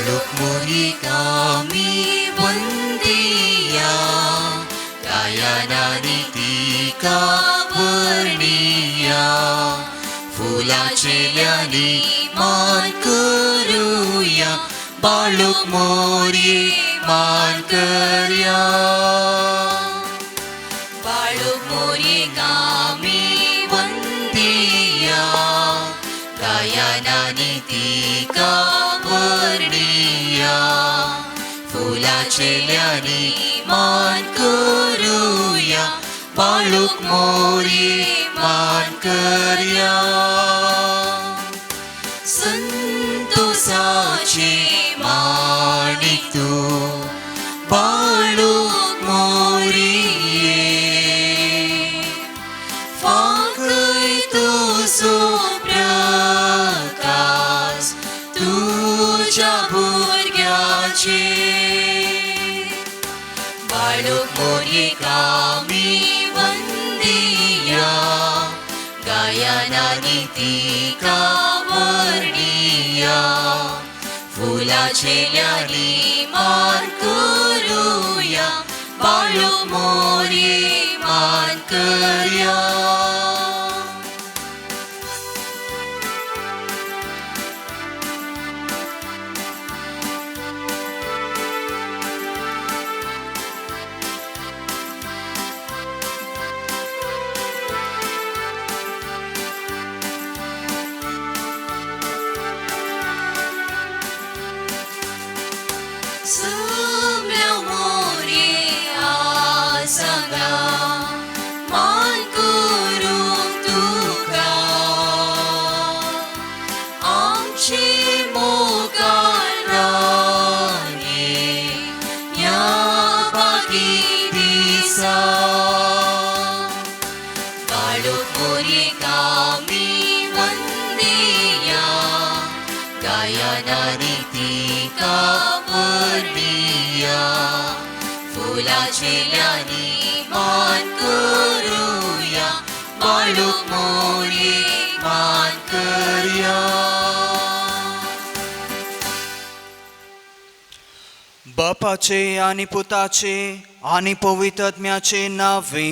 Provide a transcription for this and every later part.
बाळूक मोरयेक आमी वंदिया, गायनांनी तिका वर्णिया. फुलाचेल्यांनी मान करुया, बाळूक मोरये मान करया. बाळूक मोरयेक आमी वंदिया, गायनांनी तिका वर्णिया. फुलाचेल्यांनी मान करुया, बाळूक मोरये मान करया. संतोषाचे माणिक तूं बाळूक मोरये, फांकय तुजो प्रकाश तुज्या भुरग्याचे. बाळूक मोरयेक आमी वंदिया, गायनांनी तिका वर्णिया. फुलाचेल्यांनी मान करुया, बाळूक मोरये मान करया. सगल्या मोरये आसांगा मान करूंक तुका, आमचे मोगाळ राणये ह्या बागी दिसा. बाळूक मोरयेक आमी वंदिया, गायनांनी तिका वर्णिया. फुलाचेल्यांनी मान करुया, बाळूक मोरये मान करया. बापाचे आनी पुताचे आनी पवित्र आत्म्याचे नावे.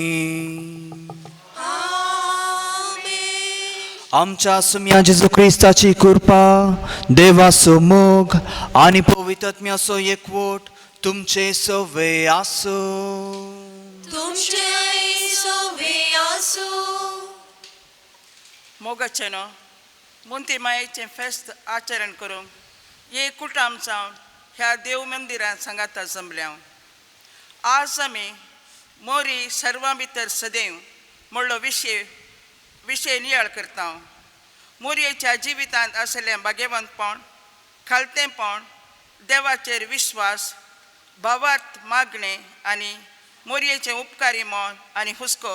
आमच्या सुम्या जेजू क्रिस्ताची कृपा, देवाचो मोग आनी पवित्र आत्म्याचो एकवट तुमचे सवे आसूं. तुमचे सोवे आसूं. मोगाचें न्हू मुंती मायेचें फेस्त आचरण करूंक एक कुटाम जावन ह्या देव मंदिरांत सांगाता जमल्या. आज आमी मोरी सर्वां भितर सदैव म्हणलो विशय नियाळ करता. मोरयेच्या जिवितांत आशिल्लें भाग्यवंतपण, खालतेंपण, देवाचेर विश्वास, भावार्थ मागणें आनी मोरयेचें उपकारी मन आनी हुस्को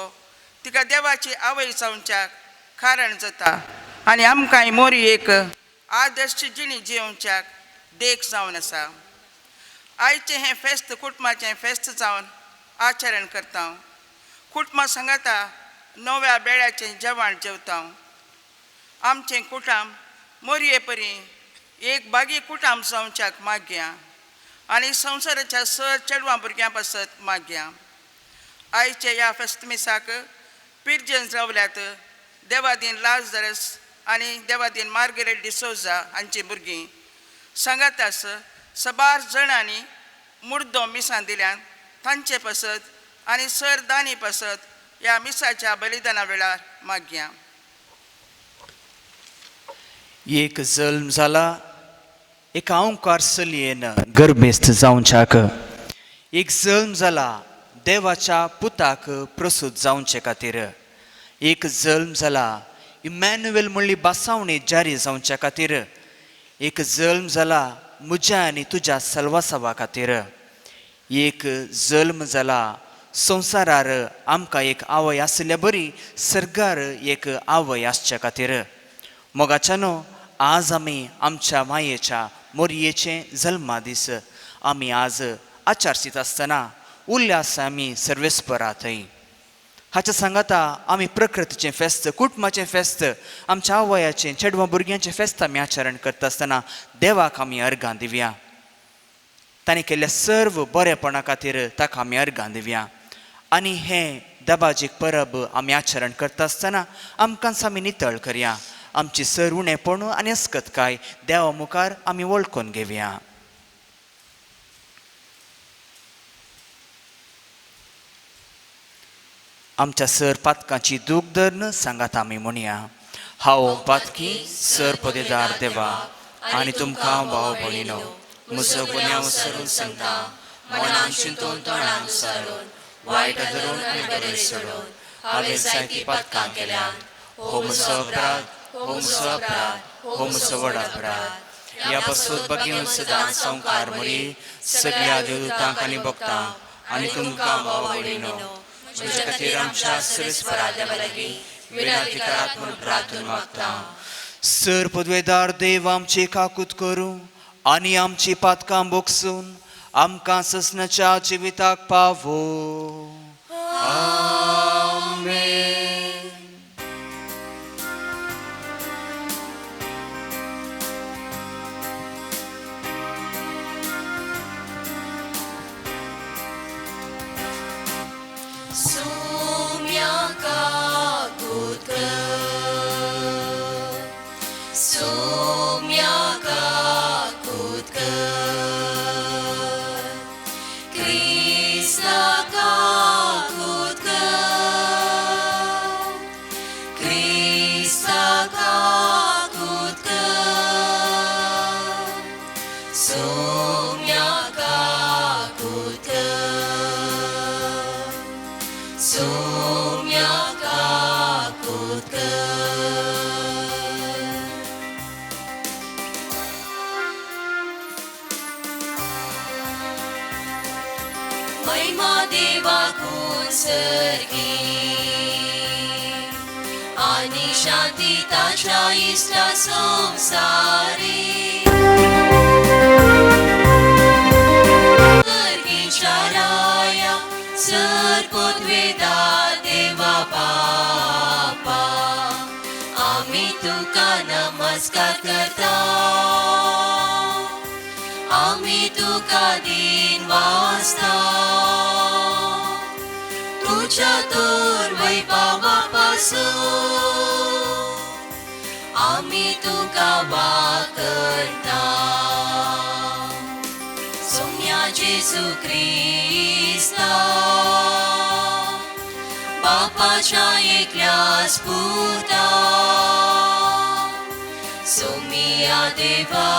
तिका देवाची आवय जावच्याक कारण जाता आनी आमकांय मोरी एक आदर्श जिणी जियोवच्याक देख जावन आसा. आयचें हें फेस्त कुटुंबाचें फेस्त जावन आचरण करता. कुटुंबा सांगाता नव्या बेळ्याचें जेवण जेवता. आमचें कुटाम मोरये परी एक बागी कुटाम जावच्याक मागया आनी संवसाराच्या सर चेडवां भुरग्यां पासत मागया. आयचे ह्या फेस्त मिसाक पिर्जन रावल्यात देवादीन लाजरस आनी देवादीन मार्गरेट डिसोजा हांची भुरगीं सांगातास सबार जणांनी मुर्दो मिसां दिल्यान तांचे पासत आनी सर दानी पासत ह्या मिसाच्या बलिदाना वेळार मागया. एक जल्म जाला एका ओंकार चलयेन गर्भेस्त जावच्याक, एक जल्म जाला देवाच्या पुताक प्रसूत जावचे खातीर, एक जल्म जाला इमॅन्युएल म्हणली बासावणी जारी जावच्या खातीर, एक जल्म जाला म्हज्या आनी तुज्या सलवासावा खातीर, एक जल्म जाला संवसारार आमकां एक आवय आशिल्ल्या बरी सर्गार एक आवय आसच्या खातीर. मोगाच्यानो, आज आमी आमच्या मायेच्या मोरयेचे जल्मा दीस आमी आज आचारसीत आसतना उल्लास आमी सर्वेस्परा थंय हाच्या सांगाता आमी प्रकृतीचें फेस्त, कुटुंबाचें फेस्त, आमच्या आवयाचें चेडवां भुरग्यांचें फेस्त आमी आचरण करता आसतना देवाक आमी अर्गां दिवया. ताणें केल्ल्या सर्व बरेपणा खातीर ताका आमी अर्गां दिवया आनी हें दबाजीक परब आमी आचरण करता आसतना आमकांच आमी नितळ करया. आमची सर उणेपण आनी अस्कतकाय देवा मुखार आमी वळखून घेवया. आमच्या सर पातकांची दूख धरून सांगात आमी म्हणया. हांव पातकी सर पदेदार देवा आनी तुमकां भाव भयणीनो म्हजो गुन्यांव सरून सांगता मनान चिंतून तोंडान सारून वायट धरून आनी बरें सोडून हांवें जायतीं पातकां केल्यात. हो म्हजो अपराध, हो म्हजो अपराध, हो म्हजो व्हड अपराध. ह्या पासून बगीवन सदां संवकार मरी सगळ्या देवदूतांक आनी भक्तांक आनी तुमकां भाव भयणीनो म्हज्या खातीर आमच्या सर्वेस्परा देवा लागीं विनंती करात म्हूण प्रार्थना मागता. सर पदवेदार देव आमची काकूत करूं आनी आमची पातकां बोगसून आमकां ससनाच्या जिविताक पावो. आमेन. सोम्या काकूत कर, सोम्या काकूत कर, क्रिस्ता काकूत कर, क्रिस्ता काकूत कर, सोम्या काकूत कर, सोम्या काकूत कर. महिमा देवाकून सर्गी आनी शांती ताच्या इश्टा संवसारी. सर्गीच्या राया सर पदवेदा देवा बापा आमी तुका नमस्कार करता. आमी तुका दिन वाचता तुझ्या तोर वैभवा पासून आमी तुका वाकरता. सोम्या जेजू क्रिस्ता बापाच्या एकल्याच पुता सोमिया देवा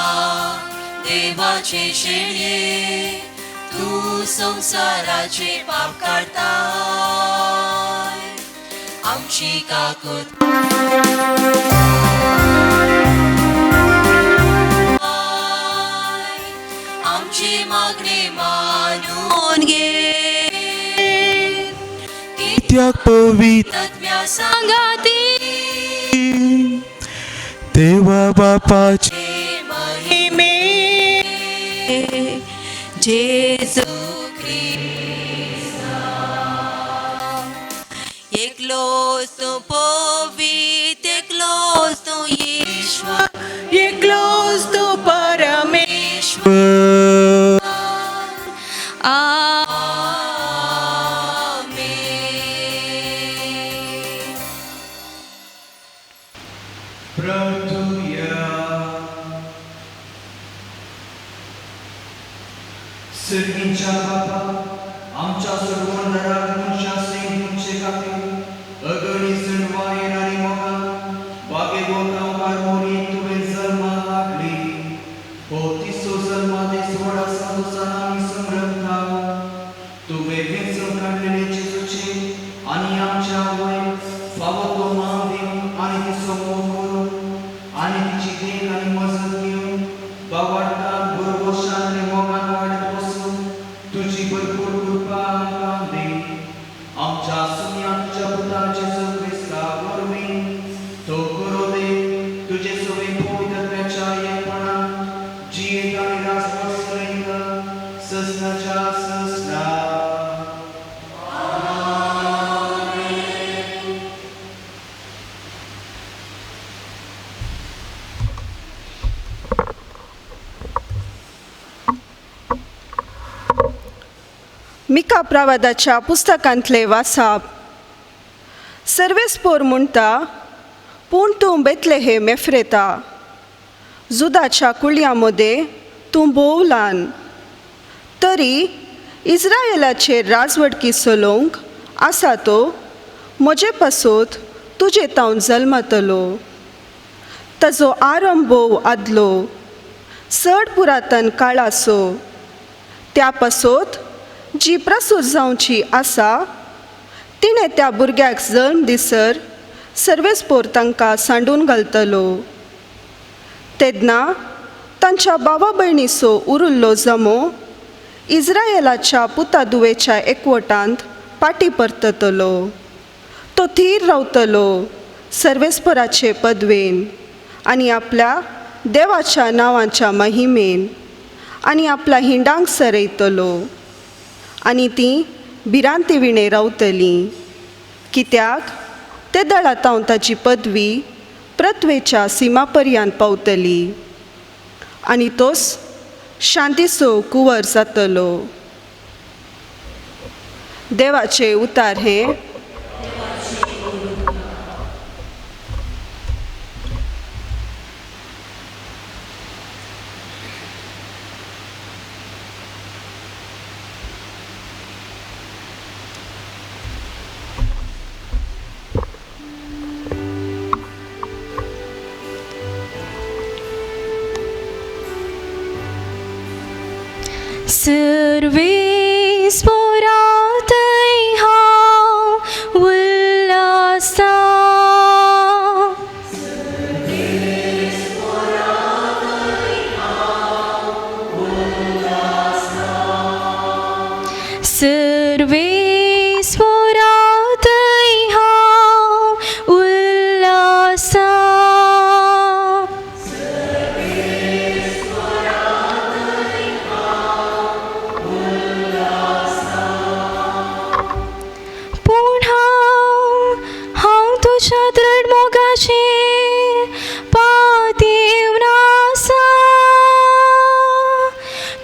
देवाचे शेळये तूं संवसाराचे पाप काडताय आमची काकूत आमची मागणी मानून घे. कित्याक पवित्र तत्व्या सांगाती देवा बापाचे महिमे जेजू क्रिस्ता एकलोच तूं पवित्र, एकलोच तूं ईश्वर, एकलोच तूं परमेश्वर. आमेन. प्रार्थुया. सर्गींच्या बापा आमच्या सर्वंदराक मनशां सयत तुमचे खातीर अगणी सणवायेन आनी मोगान बागेवंत आमकार मोरयेन तुवें जल्मा हाडली. हो तिसो जल्मा दीस व्हडा संतोसान आमी समरता. तुवें वेंचून काडलेले जेजूचे आनी आमच्या वयर फावो तो मान दिवन आनी तिचो मोग करून आनी तिची देख आनी मजत घेवन बावाडटान भरभोशान आनी मोगान वाडत वचून तुजी भरपूर कृपा आमकां दी. आमच्या सुम्या तुज्या पुता जेजू क्रिस्ता वरवीं तो करो दे तुजे सवे पवित्रत्वाच्या एकपणान जियेत आनी राजवास चलयता ससनाच्या ससना. मिका प्रवादाच्या पुस्तकांतले वासाप. सर्वेस्पोर म्हणटा, पूण तूं बेतलेहे मेफ्रेता, जुदाच्या कुळयां मदें तूं भोव ल्हान, तरी इस्रायलाचेर राजवटकी चलोवंक आसा तो म्हजे पासत तुजे तावन जल्मतलो. ताजो आरंभ भोव आदलो, चड पुरातन काळाचो. त्या पासत जी प्रसूत जावची आसा तिणें त्या भुरग्याक जल्म दिसर सर्वेस्पोर तांकां सांडून घालतलो. तेन्ना तांच्या भावा भयणीचो उरिल्लो जमो इस्रायलाच्या पुता दुवेच्या एकवटांत पाटी परततलो. तो थीर रावतलो सर्वेस्पराचे पदवेन आनी आपल्या देवाच्या नांवाच्या महिमेन आनी आपल्या हिंडांक सरयतलो आनी तीं भिरांती विणें रावतलीं, कित्याक ते दळांत ताची पदवी पृथ्वेच्या सीमा पर्यंत पावतली आनी तोच शांतीचो कुंवर जातलो. देवाचे उतार हें. सर्वेस्पोरातय हांव उल्हासा, सर्वेस्पोरातय हांव उल्हासा. पूण हांव हांव तुज्या दृढ मोगाचेर पातयेवन आसा,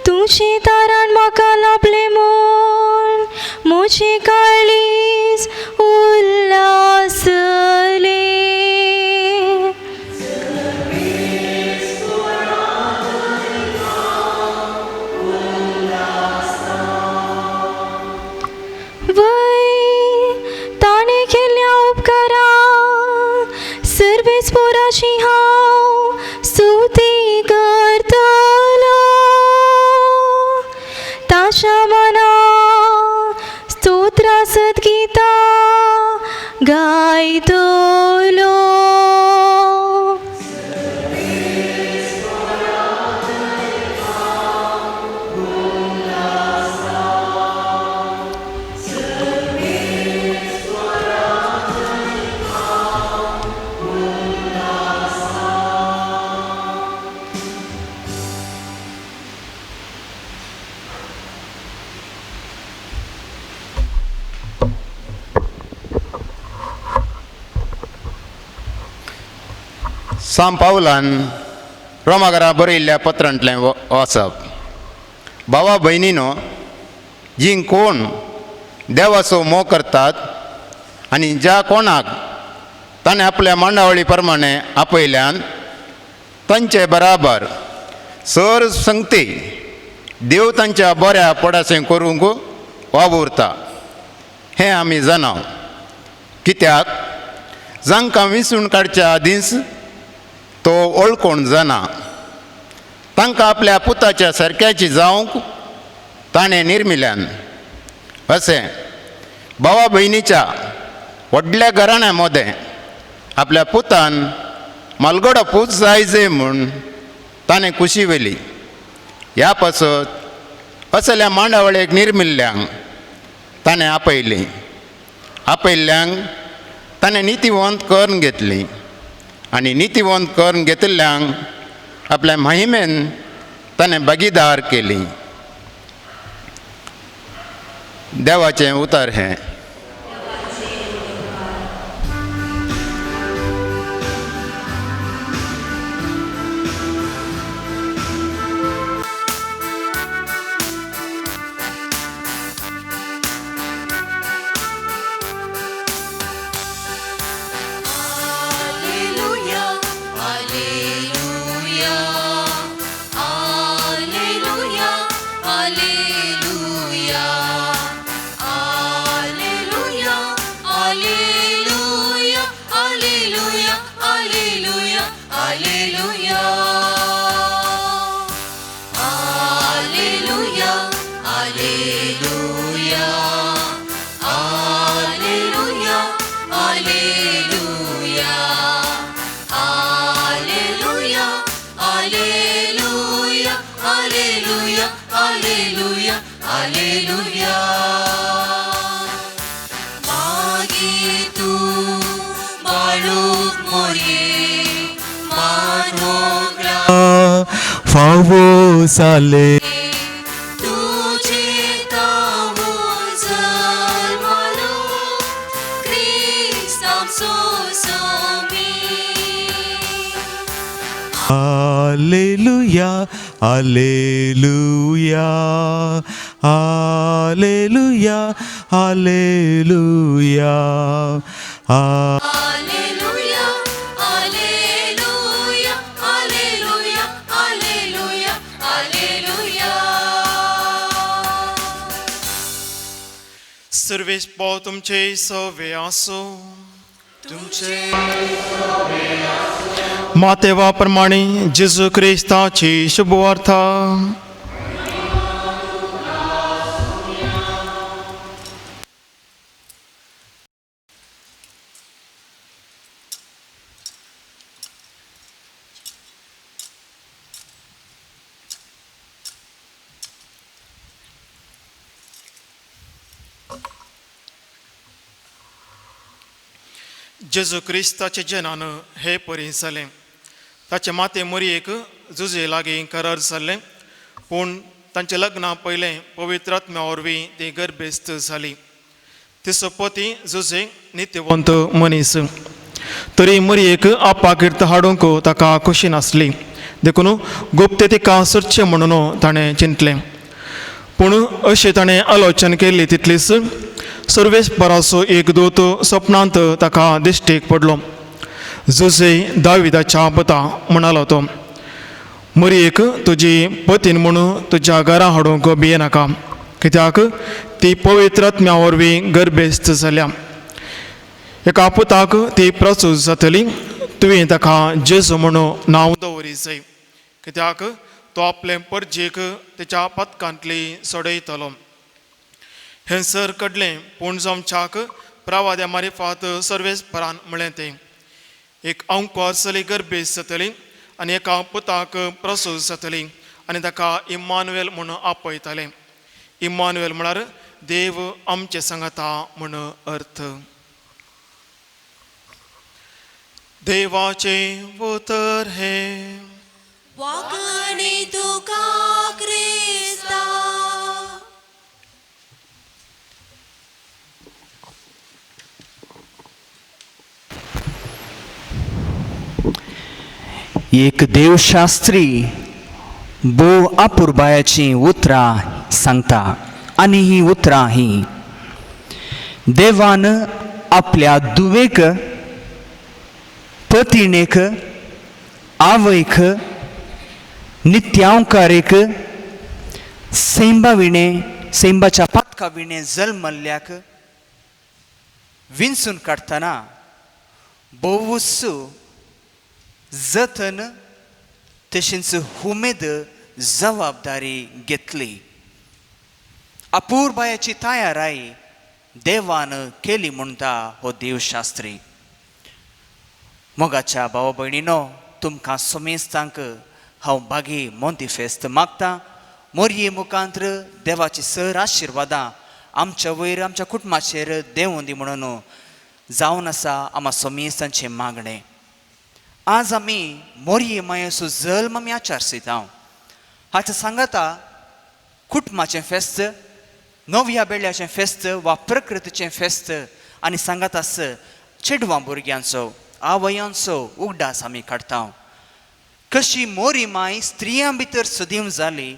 तुजें तारण म्हाका लाभलें म्हूण म्हजें काळीज उल्हासलें. वय ताणें केल्ल्या उपकाराक सर्वेस्पोराची हांव स्तुती करतलो. ताच्या मनाक स्तोत्रां सद्गीतां गायतलो. सांत पावलान रोमाघरा बरयल्ल्या पत्रांतलें वाचप. भावा भयणीनो, जीं कोण देवाचो मोग करतात आनी ज्या कोणाक ताणें आपल्या मांडावळी प्रमाणे आपयल्यान तांचे बराबर सर संगती देव तांच्या बऱ्या पडासें करूंक वावुरता हें आमी जाणाव. कित्याक जांकां विंचून काडच्या आदींच तो ओळखून जाणा, तांकां आपल्या पुताच्या सारक्याची जावंक ताणें निर्मिल्यान. अशें भावा भयणीच्या व्हडल्या घराण्या मदें आपल्या पुतान मालगडो पूत जाय जे म्हूण ताणें खुशी व्हेली. ह्या पासत असल्या मांडावळेक निर्मिल्ल्यांक ताणें आपयली, आपयल्ल्यांक ताणें नितीवंत करून घेतली आनी नितीवंत करून घेतिल्ल्यांक आपल्या महिमेन ताणें भागीदार केली. देवाचें उतर हें. हालेलुया. मागीर तूं बाळूक मोरये मानोगळा फावो जाले. तुजे तावो जल्मलो क्रिस्त आमचो स्वामी. Alleluia, alleluia, alleluia, alleluia. Hallelujah, hallelujah, hallelujah, hallelujah, hallelujah. Service पाव तुमचे सवे आसो. तुमचे मातेवा प्रमाणे जेजू क्रिस्ताची शुभवार्ता. जेजू क्रिस्ताचे जनान हे परी जालें. ताचे माते मोरयेक जुजे लागीं करार जाल्लें, पूण तांचें लग्ना पयलें पवित्र आत्म्या वरवीं ती गर्भेस्त जाली. तिचो पती जुजे नित्यवंत मनीस, तरी मोरयेक आपाकीर्त हाडूंक ताका खोशी नासली, देखून गुप्त तिका सोदचें म्हणून ताणें चिंतलें. पूण अशें ताणें आलोचन केल्ली तितलीच सर्वेस्पराचो एक दूत सपनांत ताका दिश्टीक पडलो. जुजे दाविदाच्या पुता, म्हणालो तो, मोरयेक तुजी पतीन म्हणून तुज्या घरा हाडूंक भियेनाका, कित्याक ती पवित्र आत्म्या वरवीं गर्भेस्त जाल्या. एका पुताक ती प्रसूत जातली, तुवें ताका जेजू म्हणून नांव दवरी जाय, कित्याक तो आपले परजेक तेच्या पदकांतली सोडयतलो. हें सर कडलें पूण जमच्याक प्रवाद्या मारिफात सर्वेस्परान म्हळें तें, एक अंकुर चली गर्भेस्त जातली आनी एका पुताक प्रसूत जातली आनी ताका इम्मानुएल म्हूण आपयताले. इम्मानुएल म्हळ्यार देव आमचे सांगाता म्हूण अर्थ. देवाचें उतर हें. वाकणे तुका क्रिस्ता. एक देवशास्त्री भोव अपुरबायाचीं उतरां सांगता आनी हीं उतरां ही देवान आपल्या धुवेक, पतिणेक, आवयक, नित्यांकारेक, सैंबा विणें, सैंबाच्या पातका विणें जल्मल्ल्याक विंचून काडटना भोवूच जतन तशेंच उमेद जबाबदारी घेतली. अपुरबायाची तयाराय देवान केली म्हणटा हो देवशास्त्री. मोगाच्या भाव भयणीनो, तुमकां समेस्तांक हांव बागी मोंती फेस्त मागता. मोरये मुखांत्र देवाची सर आशिर्वादां आमच्या वयर आमच्या कुटुंबाचेर देंवोन दी म्हणून जावन आसा आमा समेस्तांचें मागणें. आज आमी मोरये मायेचो जल्म आमी आचारसिता. हाचें सांगाता कुटुंबाचें फेस्त, नव्या बेळ्याचें फेस्त वा प्रकृतीचें फेस्त आनी सांगात आस चेडवां भुरग्यांचो आवयांचो उगडास आमी काडटा. कशी मोरी माय स्त्रियां भितर सदीव जाली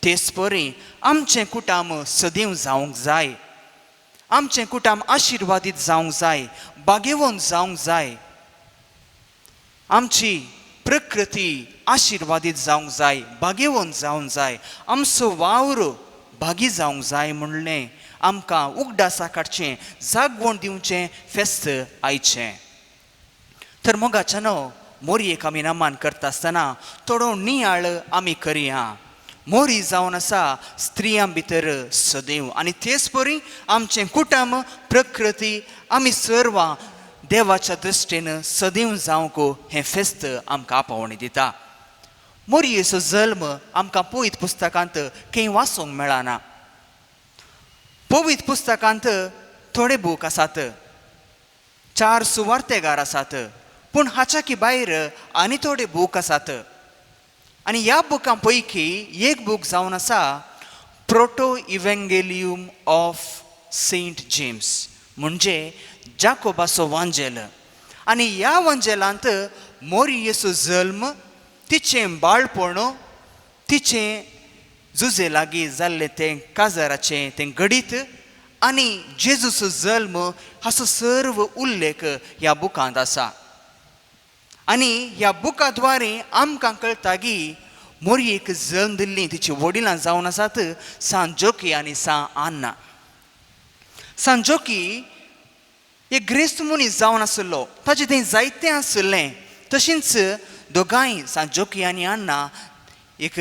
तेच परी आमचें कुटुंब सदीव जावंक जाय. आमचें कुटुंब आशिर्वादीत जावंक जाय, बागेवन जावंक जाय. आमची प्रकृती आशिर्वादीत जावंक जाय, बागेवन जावंक जाय. आमचो वावर भागी जावंक जाय म्हणलें आमकां उगडासा काडचें, जागवण दिवचें फेस्त आयचें. तर मोगाच्या न्हू मोरयेक आमी नमान करता आसतना थोडो नियाळ आमी करया. मोरी जावन आसा स्त्रियां भितर सदैव आनी तेच परी आमचें कुटुंब, प्रकृती आमी सर्वां देवाच्या दृश्टीन सदैव जावंक हें फेस्त आमकां आपोवणी दिता. मोरयेचो जल्म आमकां पयत पुस्तकांत खंय वाचूंक मेळना. पवित्र पुस्तकांत थोडे बूक आसात, 4 सुवार्तेगार आसात, पूण हाच्याकी भायर आनी थोडे बूक आसात. आनी ह्या बुकां पैकी एक बूक जावन आसा proto evangelium of Saint James, म्हणजे जाकोबाचो वांजेल. आनी ह्या वांजेलांत मोरयेचो जल्म, तिचें बाळपण, तिचें जुजे लागीं जाल्लें तें काजाराचें तें घडीत आनी जेजूचो जल्म हाचो सर्व उल्लेख ह्या बुकांत आसा. आनी ह्या बुका द्वारे आमकां कळटा की मोरयेक जल्म दिल्ली तिची वडिलां जावन आसात सांत जोकी आनी सांत आन्ना. सांत जोकी एक ग्रेस्त मनीस जावन आशिल्लो, ताचें थंय जायतें आशिल्लें. तशेंच दोगांय सांत जोकी आनी आन्ना एक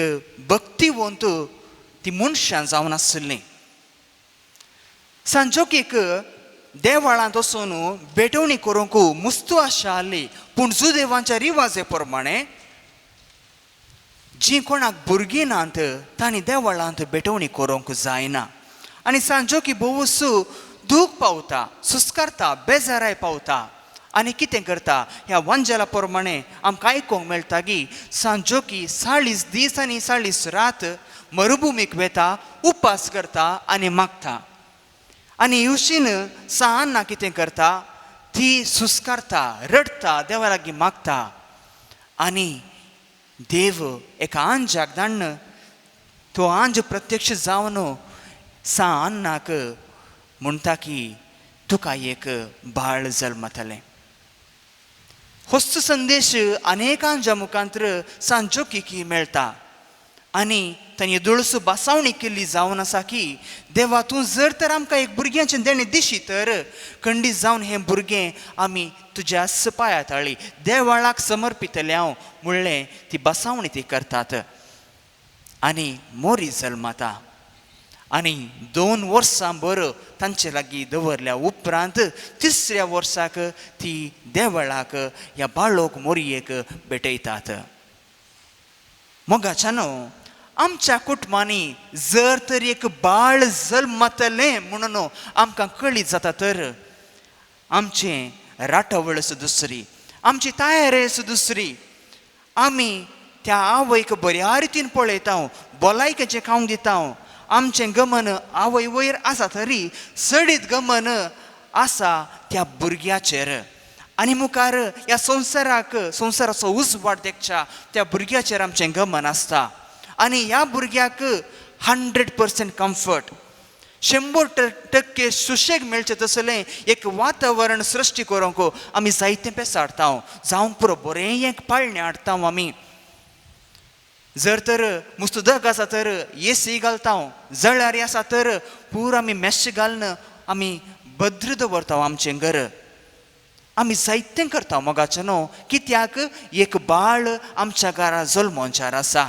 भक्तिवंत ती मनशां जावन आशिल्लीं. सांत जोकीक देवाळांत वचून भेटवणी करूंक मुस्तू आशा आसली, पूण जुदेवांच्या रिवाजे प्रमाणे जीं कोणाक भुरगीं नात तांणी देवळांत भेटवणी करूंक जायना. आनी सांत जोकी भोवूस दूख पावता, सुस्कारता, बेजाराय पावता. आनी कितें करता, ह्या वांजेला प्रमाणे आमकां आयकूंक मेळटा की सांत जोकी 40 दीस आनी 40 रात मरुभुमीक वेता, उपास करता आनी मागता. आनी येवशीन सांत आन्ना कितें करता, ती सुस्कारता, रडटा, देवा लागीं मागता. आनी देव एका आंजाक धाडून तो आंज प्रत्यक्ष जावन सांत आन्नाक म्हणटा की तुका एक बाळ जल्मतलें. होच संदेश अनेकांच्या मुखांतर सांत जोकीक मेळटा. आनी तांणी दुळसो बासावणी केल्ली जावन आसा की देवा तूं जर तर आमकां एक भुरग्यांचें देणें दिशी तर खंडीत जावन हें भुरगें आमी तुज्या पांया ताळी देवाळाक समर्पितलें हांव म्हणलें ती बासावणी ती करतात. आनी मोरी जल्मता. आनी 2 वर्सां बरो तांचे लागीं दवरल्या उपरांत 3ऱ्या वर्साक ती देवळाक ह्या बाळोक मोरयेक भेटयतात. मोगाच्यानो, आमच्या कुटुंबांनी जर तर एक बाळ जल्मतलें म्हणून आमकां कळीत जाता तर आमचें राटावळस दुसरी, आमची तयारेस दुसरी. आमी त्या आवयक बऱ्या रितीन पळयता, भलायकेचें खावंक दिता. आमचें गमन आवय वयर आसा तरी चडीत गमन आसा त्या भुरग्याचेर. आनी मुखार ह्या संवसाराक संवसाराचो उजवाड देखच्या त्या भुरग्याचेर आमचें गमन आसता. आनी ह्या भुरग्याक 100% कम्फर्ट, 100% सुशेग मेळचें तसलें एक वातावरण सृश्टी करूंक आमी जायतें पेसाडटा, जावंक पुरो बरें एक पाळणें हाडटा आमी. जर तर मुस्त उदक आसा तर एसी घालता, जळारी आसा तर पुरो आमी मेश घालून आमी भद्र दवरता आमचें घर. आमी जायतें करता मोगाचें न्हू, कित्याक एक बाळ आमच्या घरा जल्मोंचार आसा.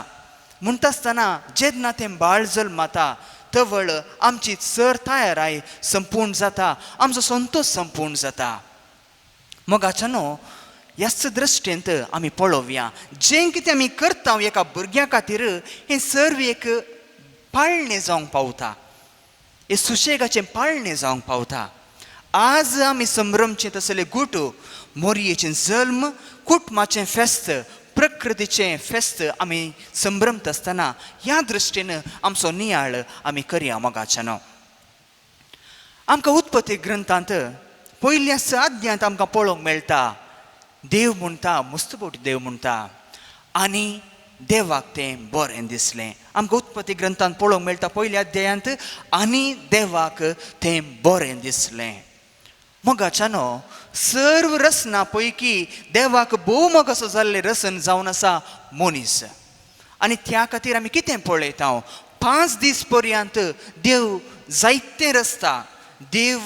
म्हणटा आसतना जेन्ना तें बाळ जल्मता तवळ आमची चर तयाराय संपूर्ण जाता, आमचो संतोश संपूर्ण जाता. मोगाचें न्हू, ह्याच दृश्टींत आमी पळोवया जें कितें आमी करता एका भुरग्या खातीर हें सर्व एक पाळणें जावंक पावता, हें सुशेगाचें पाळणें जावंक पावता. आज आमी संभ्रमचें तसले गुट, मोरयेचें जल्म, कुटुंबाचें फेस्त, प्रकृतीचें फेस्त आमी संभ्रमता आसतना ह्या दृश्टीन आमचो नियाळ आमी करया. मोगाच्यानो, आमकां उत्पत्ती ग्रंथांत पयल्या अध्यायांत आमकां पळोवंक मेळटा देव म्हणटा, मुस्तपोट देव म्हणटा आनी देवाक तें बरें दिसलें. आमकां उत्पत्ती ग्रंथांत पळोवंक मेळटा पयल्या अध्यायांत आनी देवाक तें बरें दिसलें. मोगाच्यानो, सर्व रसना पैकी देवाक भोव मोगासो जाल्लें रसन जावन आसा मनीस. आनी त्या खातीर आमी कितें पळयता, 5 दीस पर्यंत देव जायतें रचता, देव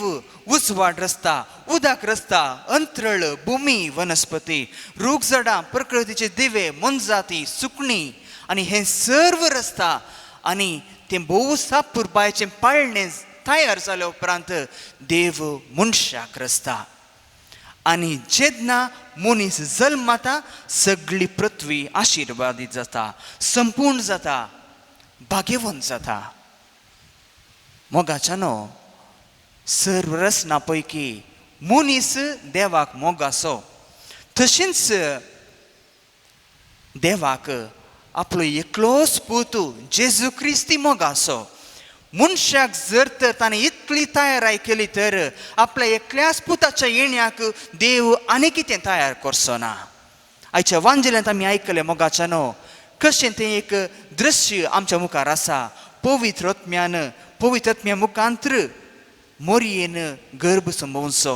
उजवाड रचता, उदक रचता, अंतरळ, भुमी, वनस्पती, रूख झाडां, प्रकृतीचे दिवे, मोनजाती, सुकणीं आनी हें सर्व रचता. आनी तें भोव सापुरबायेचें पाळणें तयार जाल्या उपरांत देव मनशाक रचता. आनी जेन्ना मनीस जल्मता सगळी पृथ्वी आशिर्वादीत जाता, संपूर्ण जाता, भाग्यवंत जाता. मोगाच्यानो, सर्व रचना पैकी मनीस देवाक मोग आसो, तशेंच देवाक आपलो एकलोच पूत जेजू क्रिस्ती मोग आसो. मनशाक जर तर ताणें इतली तयाराय केली तर आपल्या एकल्याच पुताच्या येण्याक देव आनी कितें तयार करचो ना. आयच्या वांजेल्यांत आमी आयकलें मोगाच्यानो कशें तें एक दृश्य आमच्या मुखार आसा. पवित्र आत्म्यान, पवित्र आत्म्या मुखांत्र मोरयेन गर्भ संभोवचो,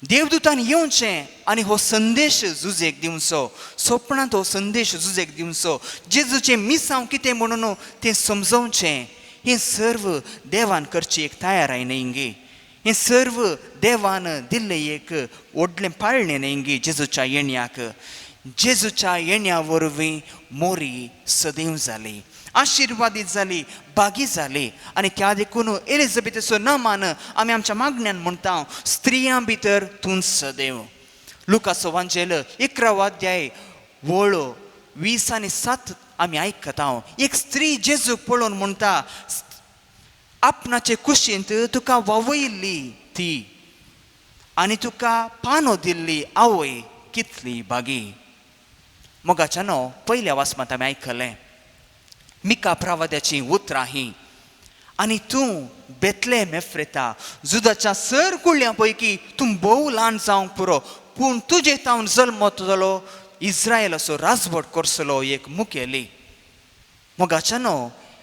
देवदूतान येवचें आनी हो संदेश जुजेक दिवचो, सोपणांत हो संदेश जुजेक दिवचो, जेजूचें मिसांव कितें म्हणून तें समजोवचें. हें सर्व देवान करची एक तयाराय न्हय गे, हें सर्व देवान दिल्लें एक व्हडलें पाळणें न्हय गे जेजूच्या येण्याक. जेजूच्या येण्या वरवीं मोरी सदैव जाली, आशिर्वादीत जाली, बागी जाली. आनी त्या देखून एलिझाबेथाचो नामान आमी आमच्या मागण्यान म्हणटा, स्त्रियां भितर तूं सदैव. लुकाचो वांजेल 11 अध्याय वळ 20 आनी 7 आमी आयकता. एक स्त्री जेजूक पळोवन म्हणटा, आपणाचे कुशींत तुका वावयल्ली ती आनी तुका पानो दिल्ली आवय कितली बागी. मोगाच्यानो पयल्या वाचमात आमी आयकलें मिका प्रवाद्याची उतरां ही, आनी तूं बेतलेम एफ्रेता जुदाच्या सर कुळ्यां पैकी तूं भोव ल्हान जावंक पुरो, पूण तुजे तावन जल्मतलो इस्रायलाचो राजवट करतलो एक मुखेली. मोगाच्यानो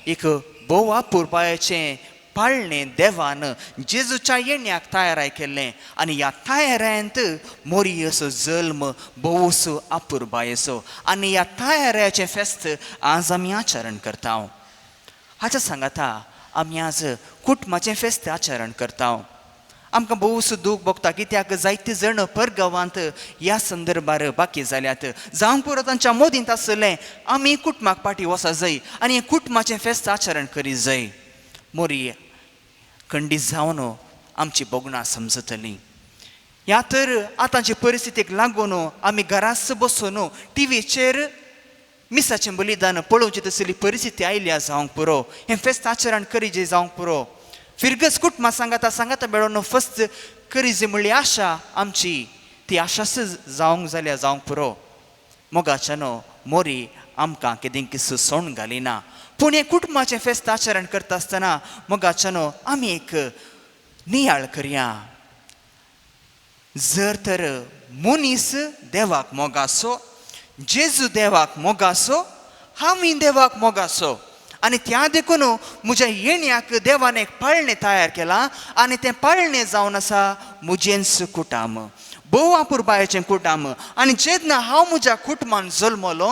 एक भोव अपुरबायेचें पाळणें देवान जेजूच्या येण्याक तयाराय केल्लें आनी ह्या तयारायंत मोरियेचो जल्म भोवसो अपुरबायेचो आनी ह्या तयारायचें फेस्त आज आमी आचरण करता. हाच्या सांगाता आमी आज कुटुंबाचें फेस्त आचरण करता. आमकां भोवसो दूख भोगता कित्याक जायते जण परगांवांत ह्या संदर्भार बाकी जाल्यात. जावंक पुरो तांच्या मोदींत आसलें आमी कुटुंबाक पाटी वचा जाय आनी हें कुटुंबाचें फेस्त आचरण करी जाय. मोरी खंडीत जावन आमची भोगणां समजतली. ह्या तर आतांचे परिस्थितीक लागून आमी घराच बसून टिवीचेर मिसाचें बलिदान पळोवचें तसली परिस्थिती आयल्या जावंक पुरो. हें फेस्त आचरण करीजे जावंक पुरो. फिरगस कुटुंबां सांगाता सांगाता मेळोन फस्त करीजे म्हणली आशा आमची ती आशाच जावंक जाल्या जावंक पुरो. मोगाच्यानो मोरी आमकां केदें किस सोण घालिना, पूण हें कुटुंबाचें फेस्त आचरण करता आसतना मोगाच्यानो आमी एक नियाळ करया. जर तर मनीस देवाक मोगासो, जेजू देवाक मोगासो, हांवूय देवाक मोगासो आनी त्या देखून म्हज्या येण्याक देवान एक पाळणें तयार केलां आनी तें पाळणें जावन आसा म्हजेंच कुटाम, भोव अपुरबायेचें कुटाम. आनी जेन्ना हांव म्हज्या कुटुंबान जल्मलो,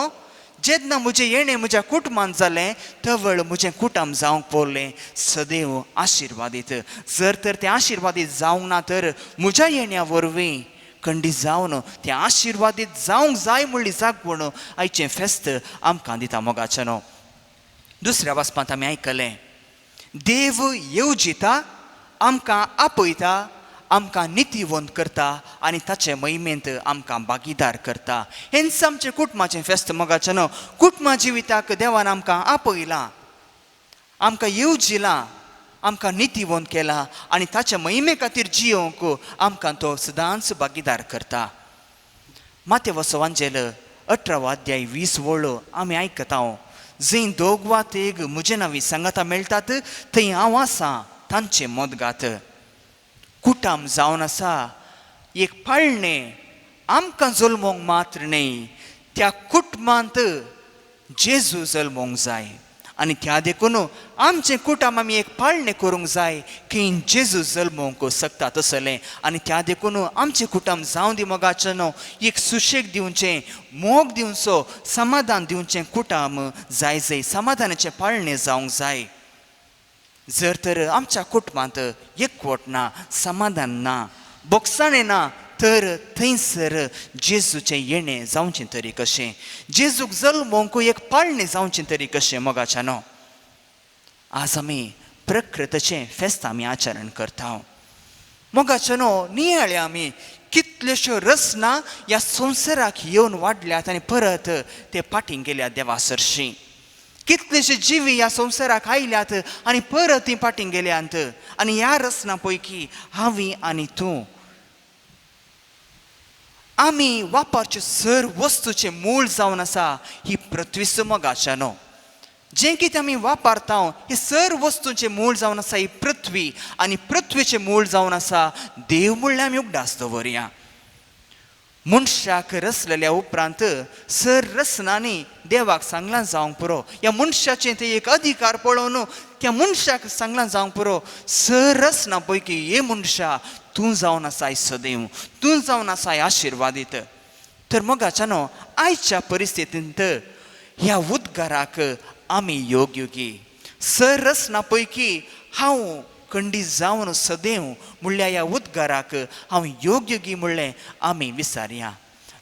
जेन्ना म्हजें येणें म्हज्या कुटुंबान जालें, तवळ म्हजें कुटुंब जावंक पडलें सदैव आशिर्वादीत. जर तर तें आशिर्वादीत जावंक ना तर म्हज्या येण्या वरवीं खंडीत जावन तें आशिर्वादीत जावंक जाय म्हणली जागवण आयचें फेस्त आमकां दिता. मोगाच्यानो दुसऱ्या वाचपांत आमी आयकलें देव येवजिता, आमकां आपयता, आमकां नितीवंत करता आनी ताचे महिमेंत आमकां भागीदार करता. हेंच आमचें कुटुंबाचें फेस्त. मोगाच्यानो कुटुंबा जिविताक देवान आमकां आपयलां, आमकां येवजिलां, आमकां नितीवंत केला आनी ताचे महिमे खातीर जियोवंक आमकां तो सदांच भागीदार करता. मातेवचो वांजेल 18 अध्याय 20 वळ आमी आयकता, जंय दोग वा तेग म्हजे नांवी सांगाता मेळटात थंय हांव आसा तांचें मदगात. कुटाम जावन आसा एक पाळणें आमकां जल्मोंक मात्र न्हय, त्या कुटुंबांत जेजू जल्मोंक जाय आनी त्या देखून आमचें कुटुंब आमी एक पाळणें करूंक जाय की जेजू जल्मोंक शकता तसलें. आनी त्या देखून आमचें कुटुंब जावं दी मोगाच्यानो एक सुशेग दिवचें, मोग दिवचो, समाधान दिवचें कुटुंब जाय जाय, समाधानाचें पाळणें जावंक जाय. जर तर आमच्या कुटुंबांत एकवट ना, समाधान ना, बोगसाणें ना तर थंयसर जेजूचें येणें जावचें तरी कशें, जेजूक जल्मोंक एक पाळणें जावचें तरी कशें. मोगाच्यानो आज आमी प्रकृतचें फेस्त आमी आचरण करता. मोगाच्यानो नियाळ्या आमी कितल्योश्यो रचना ह्या संवसाराक येवन वाडल्यात आनी परत ते फाटीं गेल्या देवा सरशीं. कितलेशे जिवी ह्या संवसाराक आयल्यात आनी परत ती फाटीं गेल्यांत आनी ह्या रचना पैकी हांवी आनी तूं आमी वापरचे सर वस्तूचें मूळ जावन आसा ही पृथ्वी मोगाच्यानो. जें कितें आमी वापरता ही सर वस्तूंचें मूळ जावन आसा ही पृथ्वी आनी पृथ्वीचें मूळ जावन आसा देव म्हणल्यार आमी उगडास दवरया. मनशाक रचलेल्या उपरांत सर रचनांनी देवाक सांगलां जावंक पुरो. ह्या मनशाचें तें एक अधिकार पळोवन त्या मनशाक सांगलां जावंक पुरो सर रचना पैकी हे मनशा तूं जावन आसाय सदैव, तूं जावन आसाय आशिर्वादीत. तर मोगाच्यानो आयच्या परिस्थितींत ह्या उद्गाराक आमी योग्योगी सर रचना पैकी हांव खंडीत जावन सदैव म्हणल्यार ह्या उद्गाराक हांव योग्योगी म्हणलें आमी विसारया.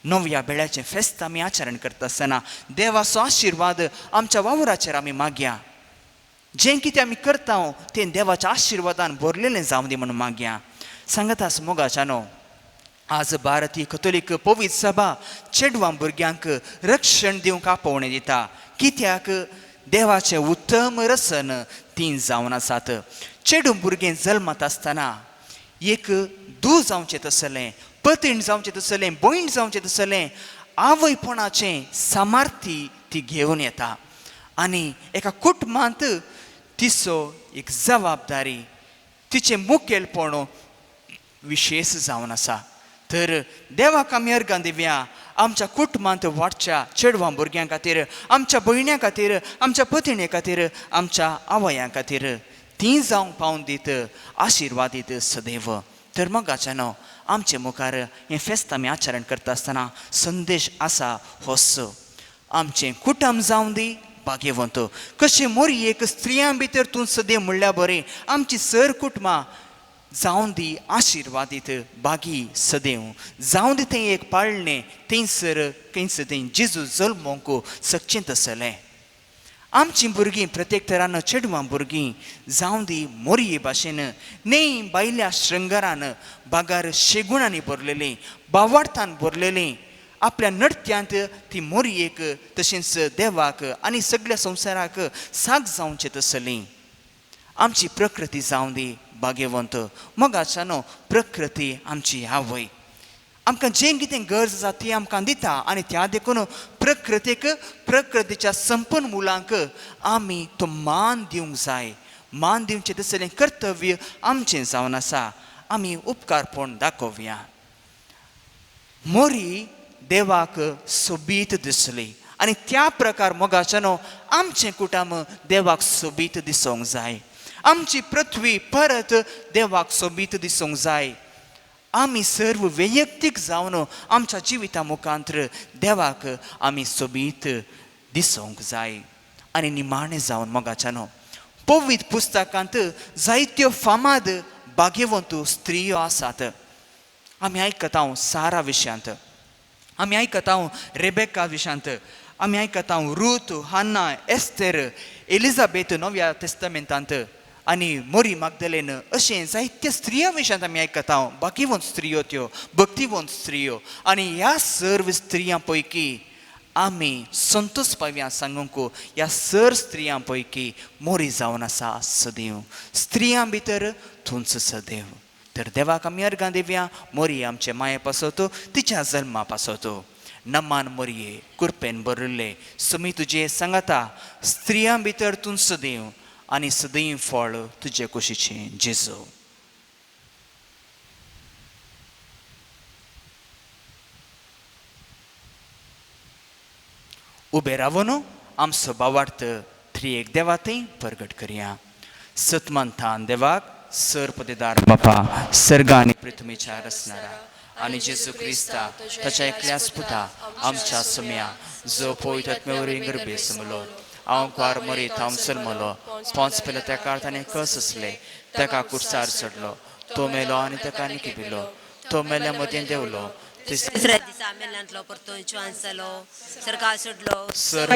नव्या बेळ्याचें फेस्त आमी आचरण करता आसतना देवाचो आशिर्वाद आमच्या वावराचेर आमी मागया. जें कितें आमी करता तें देवाच्या आशिर्वादान भरलेलें जावं दी म्हणून मागया. सांगतास मोगाच्यानो आज भारतीय कथोलीक पवित्र सभा चेडवां भुरग्यांक रक्षण दिवंक आपोवणें दिता कित्याक देवाचें उत्तम रसन तीं जावन आसात. चेडूं भुरगें जल्मात आसतना एक धूव जावचें तसलें, पतीण जावचें तसलें, भयण जावचें तसलें आवयपणाचें सामर्थ्य ती घेवन येता आनी एका कुटुंबांत तिचो एक जबाबदारी तिचें मुखेलपण विशेश जावन आसा. तर देवाक आमी अर्गां दिवया आमच्या कुटुंबांत वाडच्या चेडवां भुरग्यां खातीर, आमच्या भयण्यां खातीर, आमच्या पतिणे खातीर, आमच्या आवयां खातीर तीं जावंक पावून दीत आशिर्वाद दीत सदैव. तर मोगाच्यानो आमचे मुखार हें फेस्त आमी आचरण करता आसतना संदेश आसा होच आमचें कुटुंब जावं दी भाग्यवंत. कशें मोरयेक स्त्रियां भितर तूं सदैव म्हणल्यार बरें आमची सर कुटुंबां जावं दी आशिर्वादीत बागी सदैव जावं दी तें एक पाळणें थंयसर खंयसर थंय जेजू जल्मोंक सकचें तसलें. आमचीं भुरगीं प्रत्येक तरान चेडवां भुरगीं जावं दी मोरये भाशेन न्हय बायल्या शृंगारान बागार शेगुणांनी भरलेलीं बावार्थान भरलेलीं आपल्या नडत्यांत ती मोरयेक तशेंच देवाक आनी सगळ्या संवसाराक साक जावचें तसलीं. आमची प्रकृती जावं दी भाग्यवंत. मोगाच्यानो प्रकृती आमची आवय आमकां जें कितें गरज आसा ती आमकां दिता आनी त्या देखून प्रकृतीक प्रकृतीच्या संपूर्ण मुलांक आमी तो मान दिवंक जाय. मान दिवचें तसलें कर्तव्य आमचें जावन आसा. आमी उपकारपण दाखोवया. मोरी देवाक सोबीत दिसली आनी त्या प्रकार मोगाच्यानो आमचें कुटुंब देवाक सोबीत दिसूंक जाय. आमची पृथ्वी परत देवाक सोबीत दिसूंक जाय. आमी सर्व वैयक्तीक जावन आमच्या जिविता मुखांतर देवाक आमी सोबीत दिसूंक जाय. आनी निमाणें जावन मोगाच्यानो पवित्र पुस्तकांत जायत्यो फामाद भाग्यवंत स्त्रियो आसात. आमी आयकता सारा विशयांत, आमी आयकता रेबेका विशयांत, आमी आयकता रूत, हान्ना, एस्तेर, एलिझाबेथ नव्या तेस्तामेंतांत आनी मोरी मागदलेन अशें जायत्या स्त्रियां विशयांत आमी आयकता. भाग्यवंत स्त्रियो त्यो, भक्तिवंत स्त्रियो. आनी ह्या सर्व स्त्रियां पैकी आमी संतोष पावया सांगूंक ह्या सर स्त्रियां पैकी मोरी जावन आसा सदैव. स्त्रियां भितर तूंच सदैव. तर देवाक आमी अर्गां दिवया मोरी आमचे माये पासत तिच्या जल्मा पासत. नमान मोरये कुरपेन भरिल्ले समी तुजे सांगाता स्त्रियां भितर तूं सदैव आनी सदैव फळ तुजे कुशीचें जेजू. उबे रावन आमचो भावार्थ त्रिएक देवा थंय परगट करया. सतमंथान देवाक सर पदेदार बापा सर्गा आनी पृथ्वीच्या रचणारा आनी जेजू क्रिस्ता ताच्या एकल्याच पुता आमच्या सम्या जो पवित्र आत्म्या वरवीं गर्भे समलो हांव कुवार मरीत हांव जल्मलो पोंच पेलो तेका ताणें कस आसले ताका कुर्सार चडलो तो मेलो आनी ताका निकिपिलो तो मेल्या मदीं देंवलो तिसऱ्या दिसा मेल्यांतलो परतून जिवान जालो सरकार सोडलो सर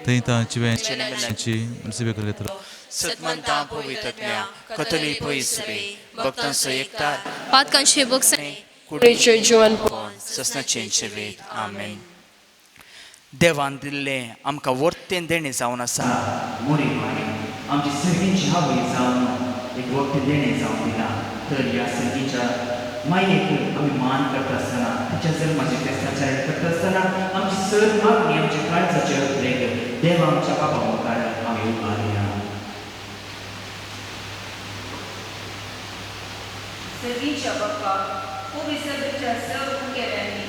थंय तांची सतमंता पवित्रज्ञा कथोली पयसुबे भक्तांचो एकतार पातकांचे भोगसणे कुडीचे जिवनपण ससनाचें जिवीत. आमेन. देवान दिल्लें आमकां वर्तें देणें जावन आसा. मोरी माई आमची सर्गींची आवय जावन एक वर्तें देणें जावन दिलां. तर ह्या सर्गीच्या मायेक आमी मान करता आसतना, तिच्या जल्माचें फेस्ताचरण करता आसतना आमची सर मागणी आमच्या काळजाचे अत्रेक देवा आमच्या बाबा मुखार आमी उबारया. सर्गीच्या बाप्पा, पवित्रच्या सर्व मुखेल्यांनी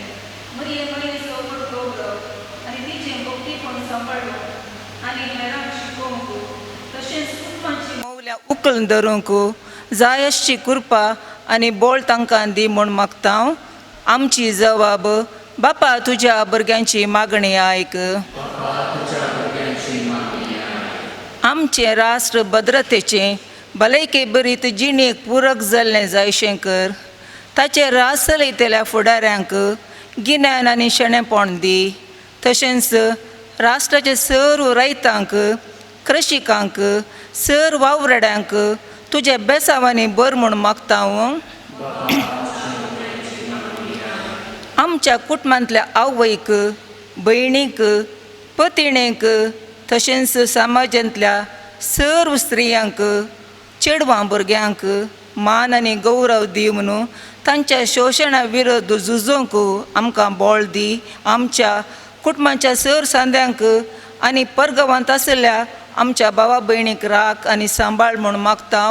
मरिये मायेचो व्हड गौरव आनी तिचें भक्तीपण सांबाळूंक आनी हेरांक शिकोवंक तशेंच कुटुंबाची मौल्यां उखलून धरूंक जाय आसची कृपा आनी बोळ तांकां दी म्हूण मागता. आमची जवाब बापा तुज्या भुरग्यांची मागणी आयक. आमचें राष्ट्र भद्रतेचें भलायके बरीत जिणेक पुरक जाल्लें जायशें कर. ताचें राज चलयतल्या फुडाऱ्यांक गिन्यान आनी शेणेपण दी. तशेंच राष्ट्राचे सर्व रयतांक, कृशिकांक, सर्व वावराड्यांक तुज्या बेसावांनी बर म्हूण मागता. आमच्या कुटुंबांतल्या आवयक, भयणीक, पतिणेक तशेंच समाजांतल्या सर्व स्त्रियांक, चेडवां भुरग्यांक मान आनी गौरव दी म्हणून तांच्या शोशणा विरोध झुजोवंक आमकां बळ दी. आमच्या कुटुंबाच्या सर सांद्यांक आनी परगांवांत आशिल्ल्या आमच्या भावा भयणीक राख आनी सांबाळ म्हूण मागता.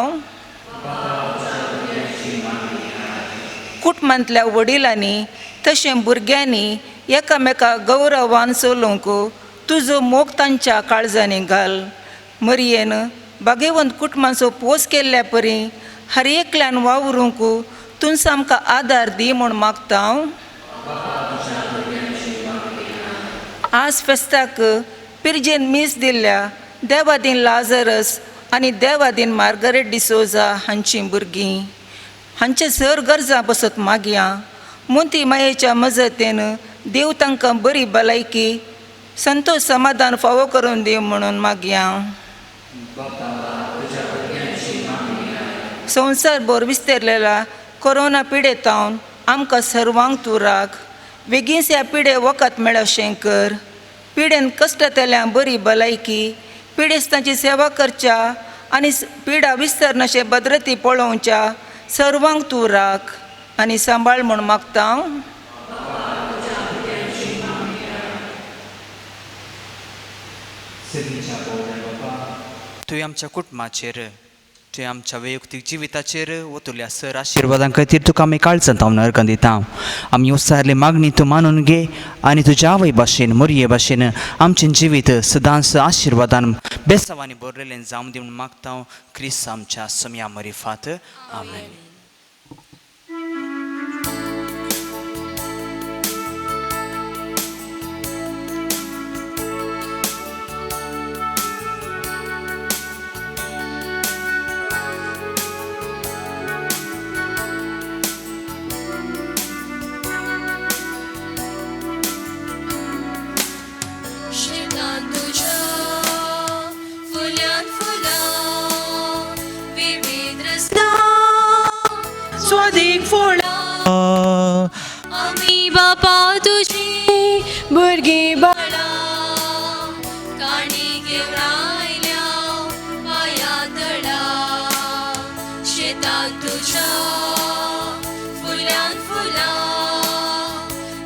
कुटुंबांतल्या वडिलांनी तशें भुरग्यांनी एकामेका गौरवान चलोवंक तुजो मोग तांच्या काळजांनी घाल. मरियेन बागेवंत कुटुंबाचो पोस केल्ल्या परी हर एकल्यान वावरूंक तुमचो आमकां आदार दी म्हूण मागता. आज फेस्ताक पिरजेन मीस दिल्ल्या देवादीन लाजरस आनी देवादीन मार्गरेट डिसोजा हांचीं भुरगीं हांचे सर गरजां बसत मागया. मोती मायेच्या मजतीन देव तांकां बरी भलायकी, संतोष समाधान फावो करून दी म्हणून मागया. संवसार भर विस्तारलेल्या कोरोना पिडेतावन आमकां सर्वांक तूं राख. बेगीनच ह्या पिडे वखद मेळशें कर. पिडेन कश्टतल्या बरी भलायकी, पिडेस्तांची सेवा करच्या आनी पिडा विस्तारनाशे भद्रती पळोवच्या सर्वांक तूं राख आनी सांबाळ म्हूण मागता. तुवें आमच्या कुटुंबाचेर, तुवें आमच्या वैयक्तीक जिविताचेर वतुल्या सर आशिर्वादां खातीर तुका आमी काळजांत हांव अर्गां दिता. आमी उसारली मागणी तूं मानून घे आनी तुज्या आवय भाशेन, मोरये भाशेन आमचें जिवीत सदांच आशिर्वादान बेसावांनी भरलेलें जावं दी म्हूण मागता. क्रिस्त आमच्या समया मरिफात. आमेन. आमी बापा तुजी भुरगीं बाळां काणी घेवन आयल्या पांया तळा. शेतांत तुज्या फुलां फुलां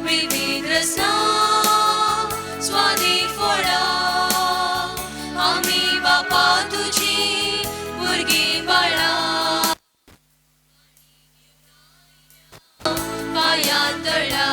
विविध रसना स्वादीक फळां. आमी बापा तुजी भुरगीं बाळां पांया तळा.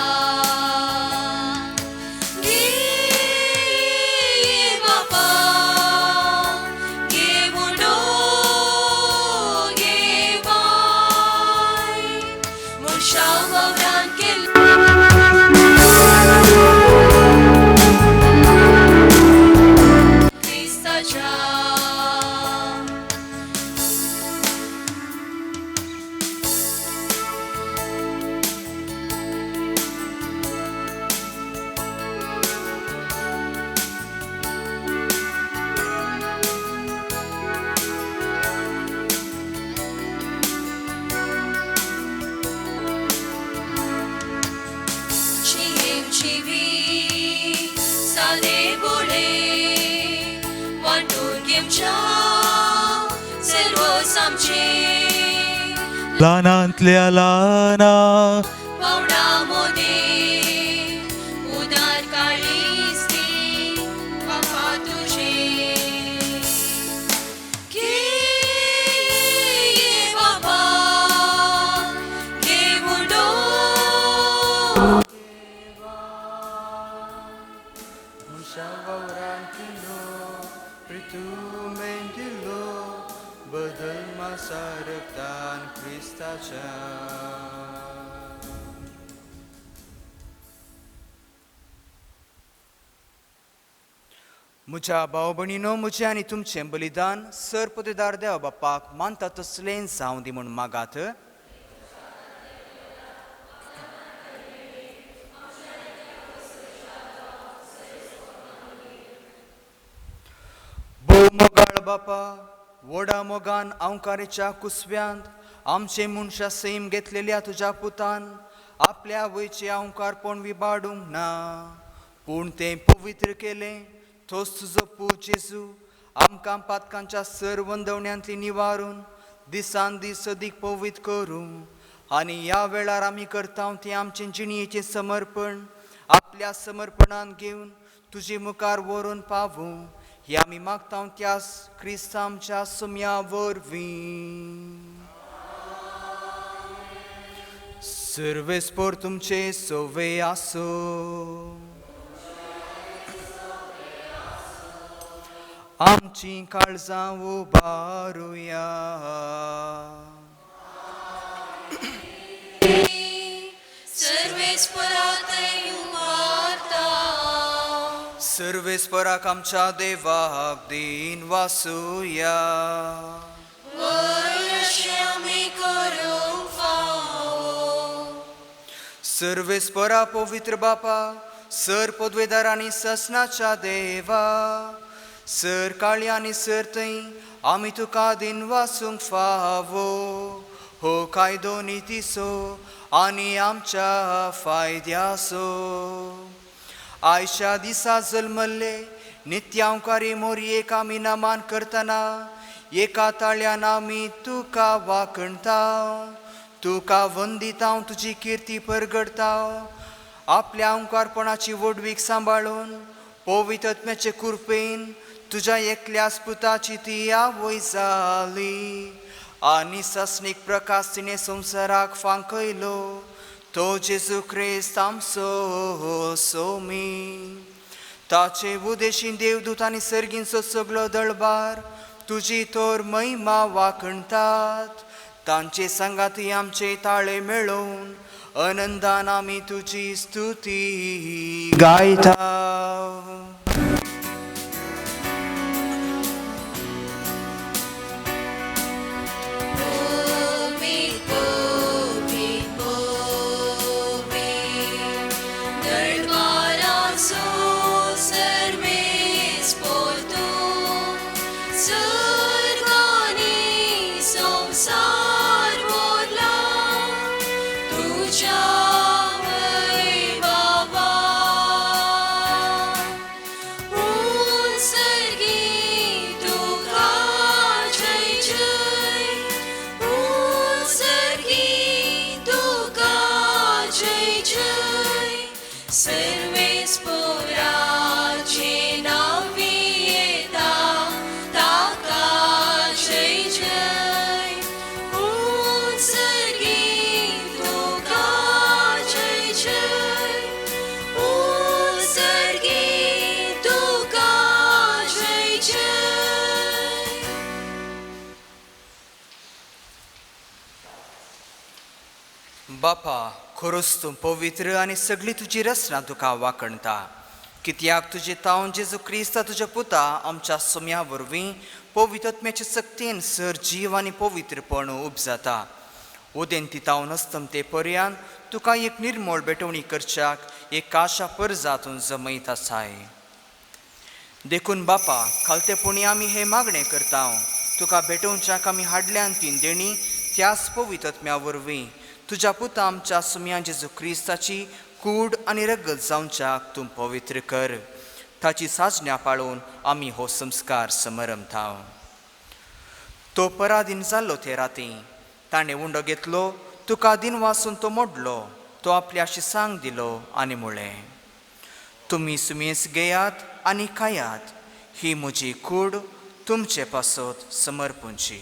ल्हानांतल्या ल्हाना पावडा मोदी उदार काळीज दी बापा तुझे घे ये बाबा घेऊन बदल मासा रक्तान क्रिस्ताच्या. म्हज्या भाव भयणीनो, म्हजें आनी तुमचें बलिदान सर पदेदार देवा बापाक मानता तसलें जावं दी म्हूण मागात. भोव मोगाळ बापा, व्हडा मोगान अंकारेच्या कुसव्यांत आमचे मनशा सैम घेतलेल्या तुज्या पुतान आपल्या वयचें अंकारपण विबाडूंक ना, पूण तें पवित्र केलें. तोच तुजो पूत जेजू आमकां पातकांच्या सर वंदवण्यांतली निवारून दिसान दीस अदीक पवित्र करूं आनी ह्या वेळार आमी करता तें आमचें जिणयेचें समर्पण आपल्या समर्पणान घेवन तुजे मुखार व्हरून पावूं ही आमी मागता त्या क्रिस्त आमच्या सुम्या वरवीं. सर्वेस्पोर तुमचे सोवे आसो. आमची काळजां उबारुया. सर्वेस्पराक आमच्या देवाक दीन वासुया. सर्वेस्परा पवित्र बापा, सर पदवेदार आनी ससनाच्या देवा, सर काळी आनी सर थंय आमी तुका दीन वासूंक फावो हो कायदो नितीचो आनी आमच्या फायद्याचो. आयच्या दिसा जल्मल्ले नित्यांकारी मोरयेक आमी नमान करतना एका ताळ्यान आमी तुका वाखणता, तुका वंदिता, तुजी किर्ती परगडता. आपल्या अंकारपणाची व्हडवीक सांबाळून पवित्र आत्म्याचे कृपेन तुज्या एकल्याच पुताची ती आवय जाली आनी सासणीक प्रकाश तिणें संवसाराक फांकयलो तो जेजू क्रिस्त आमचो सोमी. ताचे उदेशीन देवदूत आनी सर्गींचो सगळो दळबार तुजी तोर महिमा वाखणतात. तांचे सांगाती आमचे ताळे मेळोवन आनंदान आमी तुजी स्तुती गायता. बापा, खरोच तूं पवित्र आनी सगळी तुजी रचना तुका वाखणता. कित्याक तुजे तावन जेजू क्रिस्ता तुज्या पुता आमच्या सोम्या वरवीं पवित्र आत्म्याचे सक्तीन सर जीव आनी पवित्रपण उपजाता. उदेंती तावन अस्तमते पर्यान तुका एक निर्मळ भेटवणी करच्याक एक काशा परजातून जमयत आसाय. देखून बापा, खालतेपणी आमी हें मागणें करता, तुका भेटोवच्याक आमी हाडल्यान तीन देणी त्याच पवित्र आत्म्या वरवीं तुज्या पुता आमच्या सुम्या जेजू क्रिस्ताची कूड आनी रगत जावच्याक तूं पवित्र कर. ताची साजण्या पाळोवन आमी हो संस्कार समरमता. तो पराधीन जाल्लो ते राती ताणें उंडो घेतलो, तुका दिन वासून तो मोडलो, तो आपल्या शिसांक दिलो आनी म्हळें, तुमी सुमेस घेयात आनी खायात, ही म्हजी कूड तुमचे पासत समर्पूंची.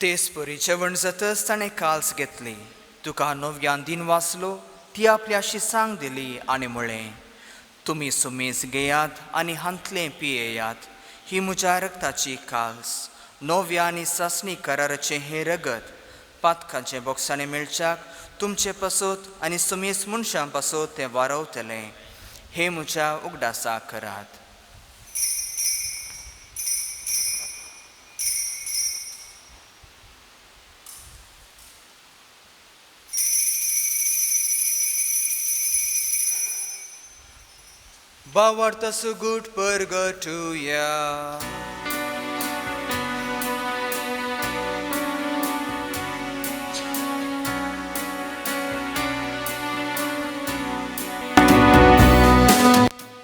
तेच परी जेवण जातच ताणें काल्स घेतली, तुका नव्यान दिन वाचलो, ती आपल्या शिसांक दिली आनी म्हळें, तुमी सुमेज घेयात आनी हांतलें पियेयात, ही म्हज्या रक्ताची काल्स, नव्या आनी सासणी कराराचें हें रगत पातकांचें बोगसाणें मेळच्याक तुमचे पासत आनी सुमेज मनशां पासत तें वारवतलें. हें म्हज्या उगडासाक करात. बावार्थ सुगूट परगटुया.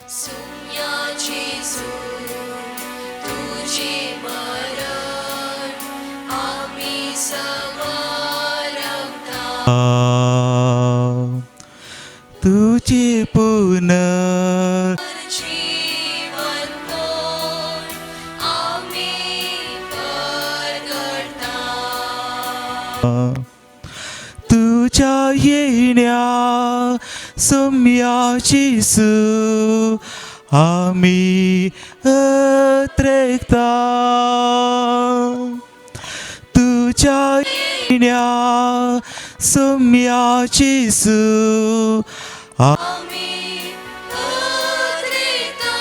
सुम्या जेजू तुझे मरण आम्ही समारंभता. तुझे पुनर जीवन कोण आम्ही परगटता. तुझ्या येण्या सुम्या जेजू आमी अत्रेकता. तुझ्या येण्या सुम्या जेजू आम्ही अत्रेकता.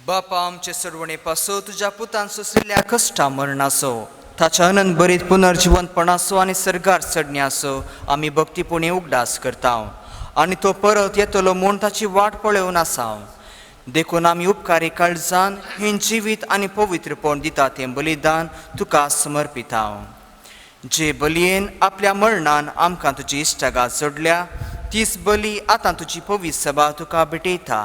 बापा, आमचे सरवणे पासो तुज्या पुतान सोंसिल्ल्या कश्टा मरणाचो, ताच्या अनंत बरीत पुनर्जिवंतपणाचो आनी सर्गार चडण्याचो आमी भक्तीपुणी उगडास करता आनी तो परत येतलो म्हूण ताची वाट पळोवन आसा. देखून आमी उपकारी काळजान हें जिवीत आनी पवित्रपण दिता तें बलिदान तुका समर्पिता. जे बलयेन आपल्या मरणान आमकां तुजी इश्टागात जोडल्या, तीच बली आतां तुजी पवित्र सभा तुका भेटयता.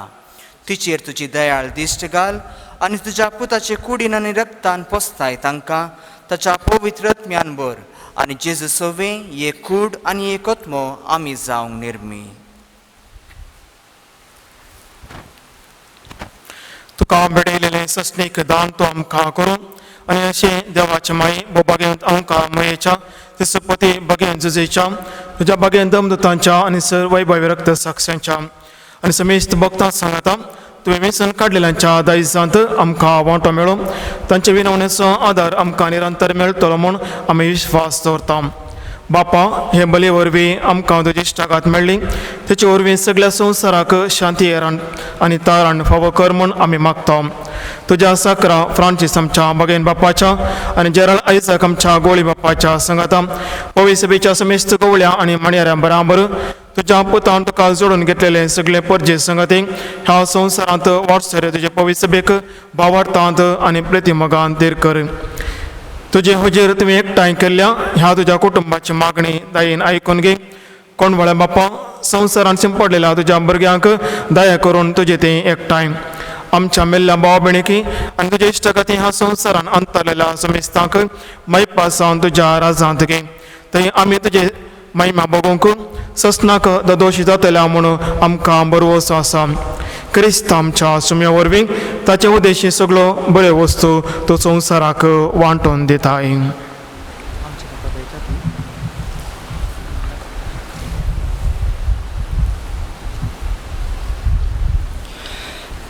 तिचेर तुजी दयाळ दिश्ट घाल आनी तुज्या पुताचे कुडीन आनी रक्तान पोसताय तांकां ताच्या पवित्र आत्म्यान भर आनी जेजू सोवे एक कूड आनी एक आत्मो आमी जावंक निर्मी. तुका भेटयलेलें सस्नीक दान तूं आमकां करूं आनी अशें देवाचे माई बागेंत आमकां मयेच्या तिसपती बागेंत जुजेच्या तुज्या बागेंत दमदूतांच्या आनी सर वैभवी रक्त साक्षांच्या आनी समेस्त भक्तां सांगता तुवें वेसन काडलेल्यांच्या दायजांत आमकां वांटो मेळो, तांचे विनवणेचो आदार आमकां निरंतर मेळटलो म्हूण आमी विश्वास दवरता. बापा, हे बली वरवीं आमकां तुजी इश्टागात मेळ्ळी, तेचे वरवीं सगळ्या संवसाराक शांती आनी तारण फावो कर म्हूण आमी मागता. तुज्या साकरा फ्रांसीस आमच्या बगेन बापाच्या आनी जेराल्ड आयझाक आमच्या गोळी बापाच्या सांगाता पवी सभेच्या समेस्त गवळ्या आनी माणयाऱ्यां बराबर तुज्या पुतान तुका जोडून घेतलेले सगळे परजे संगती ह्या संवसारांत वाटसरे तुजे पवी सभेक भावार्थांत आनी प्रतिमगान दीर कर. तुजे हुजीर तुवें एकठांय केल्ल्या ह्या तुज्या कुटुंबाची मागणी दायेन आयकून घे. कोण बापा, संवसारान शिंपडलेल्या तुज्या भुरग्यांक दया करून तुजे तें एकठांय आमच्या मेल्ल्या भाव भयणीकी आनी तुज्या इश्टागती ह्या संवसारान अंतरलेल्या समेस्तांक मैपा जावन तुज्या राजांत घे. थंय आमी तुजे महिमा बगोवंक ससनाक ददोशी जातल्या म्हूण आमकां बरवसो आसा. क्रिस्त आमच्या सुम्या वरवीं ताचे उद्देशी सगळो बऱ्यो वस्तू तो संवसाराक वांटून दिता.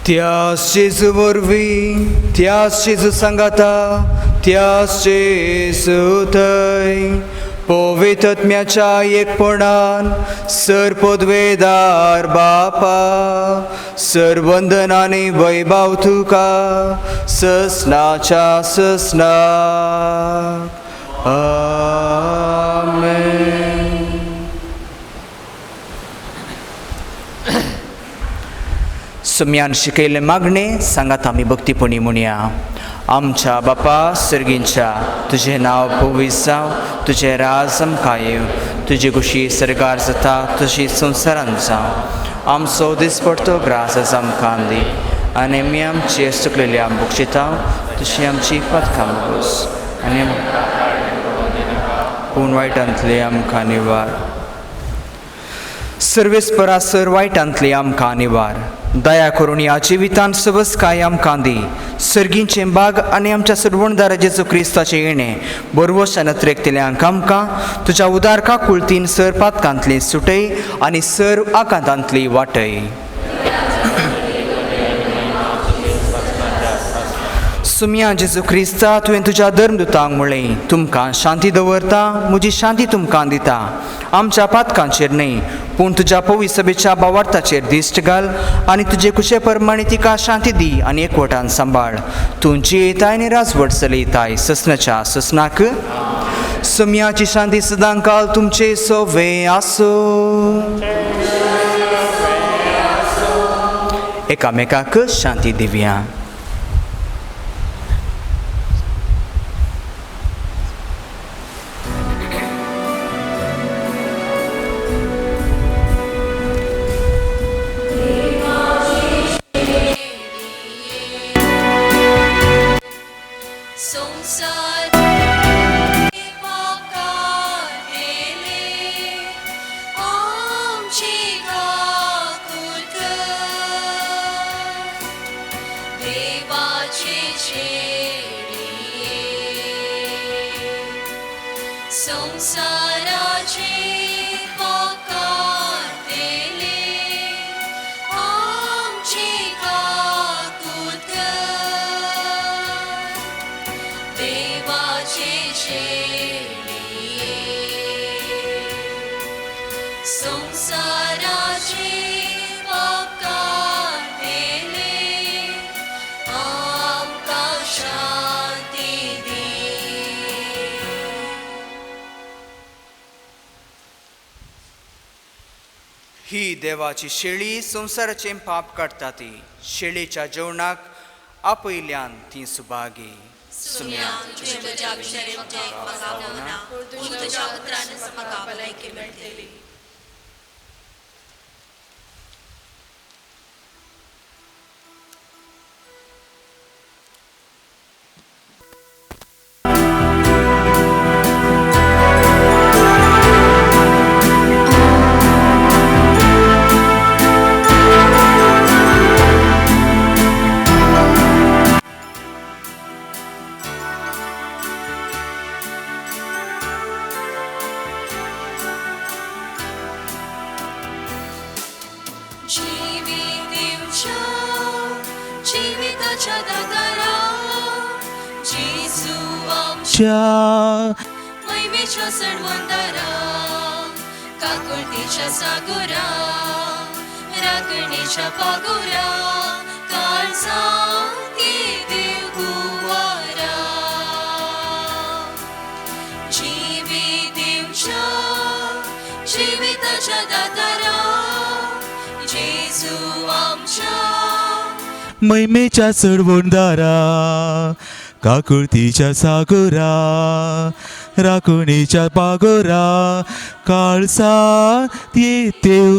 त्यास जेजू वरवीं, त्यास जेजू सांगाता, त्यास जेजू थंय पवित्र आत्म्याच्या एकपणान सर पदवेदार बापा, सर वंदन आनी वैभव तुका ससनाच्या ससनाक. आमेन. सुम्यान शिकयल्लें मागणें सांगात आमी भक्तीपणी म्हणया. आमच्या बापा सर्गींच्या तुजें नांव पवित्र जावं, तुजें राज आमकां येवं, तुजी खुशी सरकार जाता तशी संवसारांत जावं. आमचो दिसपडतो ग्रास आज आमकां दी आनी आमी आमचे चुकलेल्या बक्षिता तशी आमची पथकां बोस आनी पूण वायटांतले आमकां निवार. सर्वेस्परा सर वायटांतली आमकां निवार. दया करून ह्या जिवितांत सवसकाय आमकां दी. सर्गींचें बाग आनी आमच्या सरवणदारा जेजू क्रिस्ताचें येणें बरवशान अत्रेकतल्यांक आमकां तुज्या उदार काकुळतीन सर पातकांतली सुटय आनी सर आकांतांतली वाटय. सुमया जेजू क्रिस्ता तुवें तुज्या धर्मदुतांक म्हणलें, तुमकां शांती दवरता, म्हजी शांती तुमकां दिता. आमच्या पातकांचेर न्हय पूण तुज्या पवित्र सभेच्या बावार्थाचेर दिश्ट घाल आनी तुजे कुशे प्रमाणे तिका शांती दी आनी एकवटान सांबाळ. तूं जियेताय आनी राजवट चलयताय ससनाच्या ससनाक. सुमयाची शांती सदां काल तुमचे सोवे आसूं. एकामेकाक शांती दिवया. ही देवाची शेळी संवसाराचें पाप काडटा ती शेळीच्या जेवणाक आपयल्यान ती सुभागी. महिमेच्या सणवंदारा काकुळतीच्या सागोरा राखणीच्या पागोरा काळजांत देव कुवारा जिवी दिवच्या जिविताच्या दातारा जेजू आमच्या महिमेच्या चढवणदारा काकुळतीच्या सागोरा राखणीच्या पागोरा काळजांत देव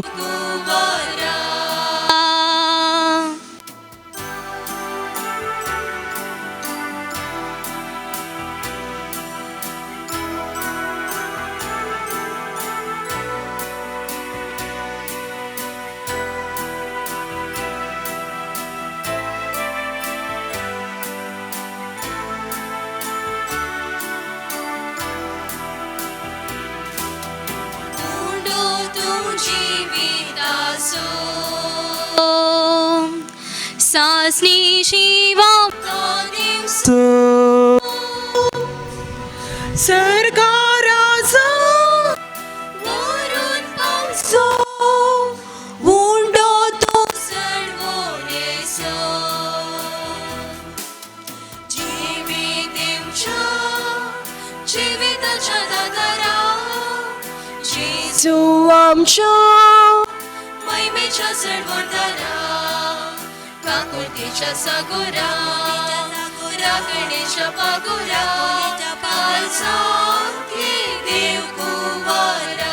सासनी शिवा सरकाराचो वरून पावसो उंडो तो सडवणेसो जिवी दिवच्या जिविताच्या दातारा जेजू आमच्या महिमेच्या सडवणदारा काकुळतीच्या सागोरा राखणेच्या पागोरा काळजांत ये देव कुंवरा.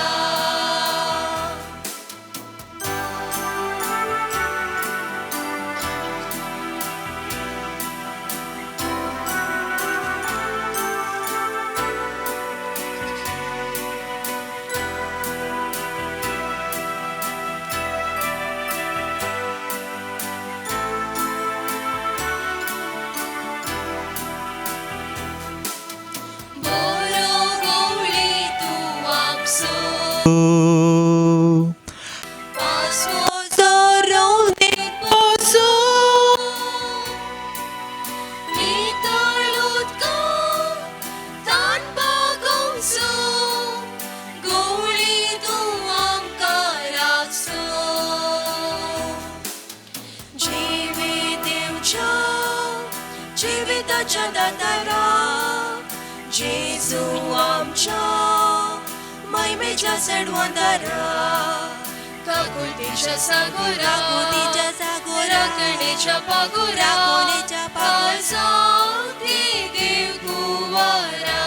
बरो गवळी तूं आमचो पासवो रोवने पोसो नितळ उदकान ताण भागोवचो गवळी तूं आमकां राखचो. जिवी दिवच्या जिविताच्या दातारा जेजू आमच्या महिमेच्या चढवंदारा काकुळतीच्या सागोरा काकुळतीच्या सागोरा राखणेच्या पागोरा राखणेच्या पागोरा काळजांत ये देव कुंवरा.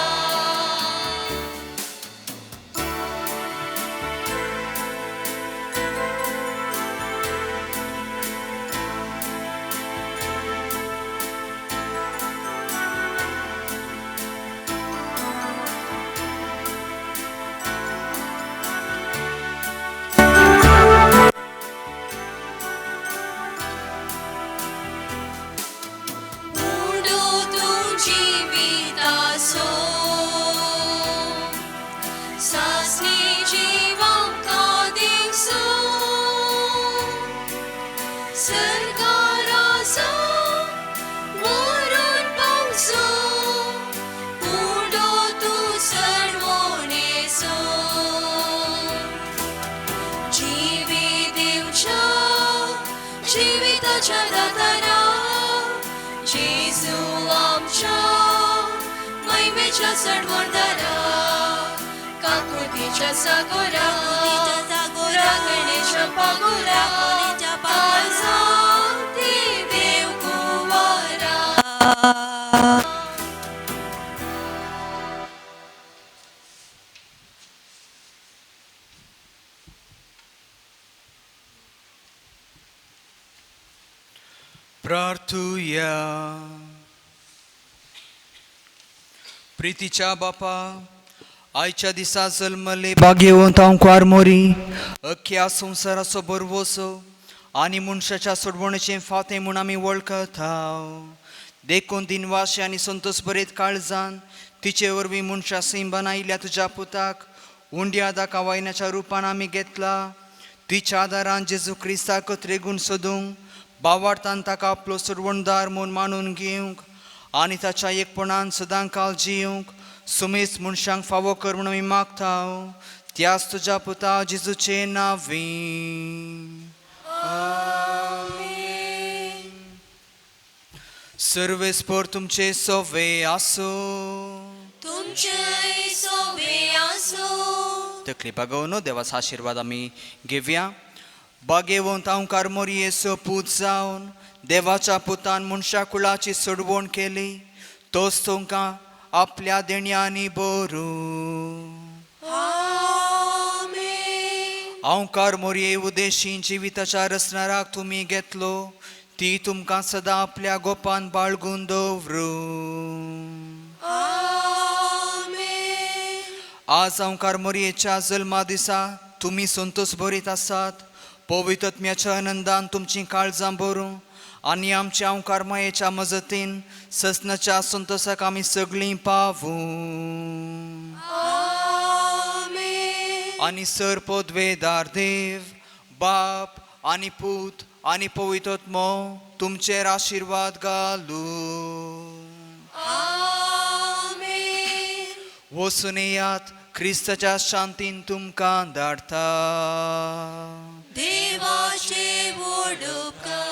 उंडो तूं जिविताचो सासणी जिवांका दिवचो सरकाराचो वरून पावचो उंडो तूं सर्वणेचो जिवी दिवच्या जिविताच्या दातारा जेजू आमच्या महिमेच्या चढवणदारा काकुळतीच्या सागोरा काकुळतीच्या सागोरा राखणेच्या पागोरा राखणेच्या पागोरा काळजांत ये देव कुंवरा. प्रार्थुया. प्रितीच्या बापा, आयच्या दिसा जल्मले भाग्यवंत अंकुर मोरी अख्ख्या संवसाराचो बरवसो आनी मनशाच्या सोडवणेचें फातें म्हूण आमी वळखताव. देखून दिनवाशी आनी संतोष बरेत काळजान तिचे वरवीं मनशा सिंबान आयिल्ल्या तुज्या पुताक उंड्या दाका वायनाच्या रुपान आमी घेतला. तिच्या आदारान जेजू क्रिस्ताक त्रेगूण सोदूंक बावार्थान ताका आपलो सोडवणदार म्हूण मानून घेवंक आनी ताच्या एकपणान सदां काल जिवंक सुमेस मनशांक फावो कर म्हूण आमी मागता त्याच तुज्या पुता जेजूचे नांवी. सर्वेस्पर तुमचे सोवे आसूं. तुमचे सोबे आसूं. तकली बागोवन देवाचो आशिर्वाद आमी घेवया. बागेवंत अंकार मोरयेचो पूत जावन देवाच्या पुतान मनशा कुळाची सोडवण केली तोच तुमकां आपल्या देण्यांनी बरू. आमेन. अंकार मोरये उदेशी जिविताच्या रचणाराक तुमी घेतलो ती तुमकां सदां आपल्या गोपान बाळगून दवरूं. आमेन. आज अंकार मोरयेच्या जल्मा दिसा तुमी संतोष भरीत आसात. पवित्रत्म्याच्या आनंदान तुमचीं काळजां भरूं आनी आमच्या अंकार मायेच्या मजतीन ससनाच्या संतोषाक आमी सगळीं पावूं. आमेन. आनी सर पदवेदार देव बाप आनी पूत आनी पवित्रत्मो तुमचेर आशिर्वाद घालूं. आमेन. वचून येयात, क्रिस्ताच्या शांतीन तुमकां धाडटा. देवाचे व्हड उपकार.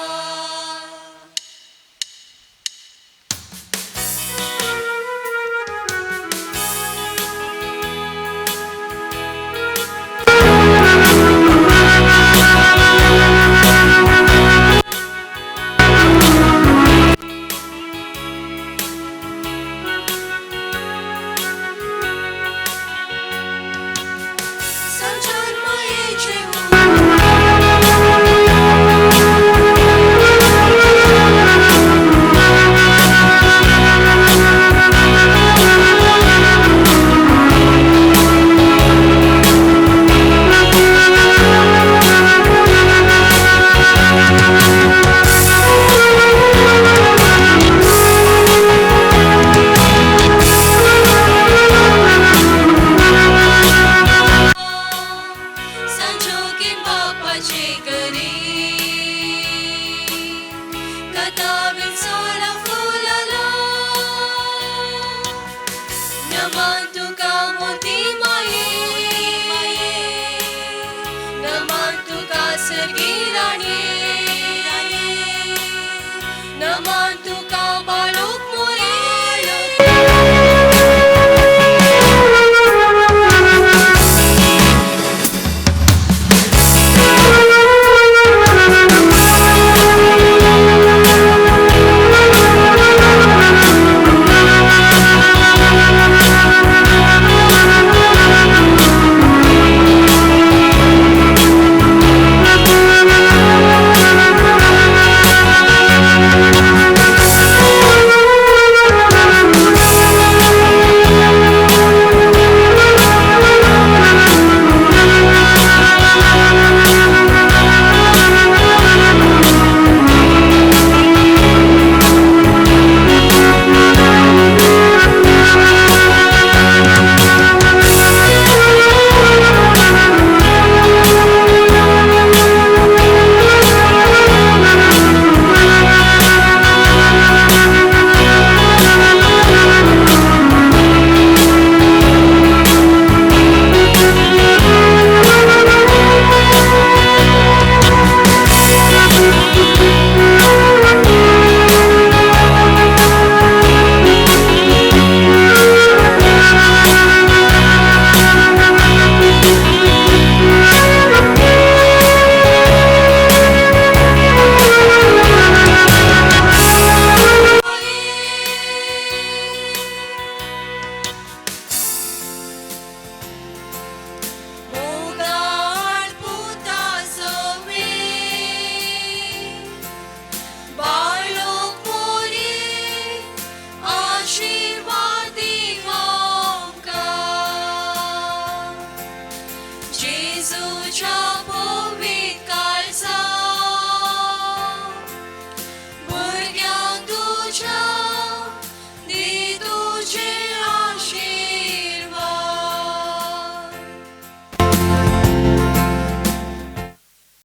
जेजूच्या.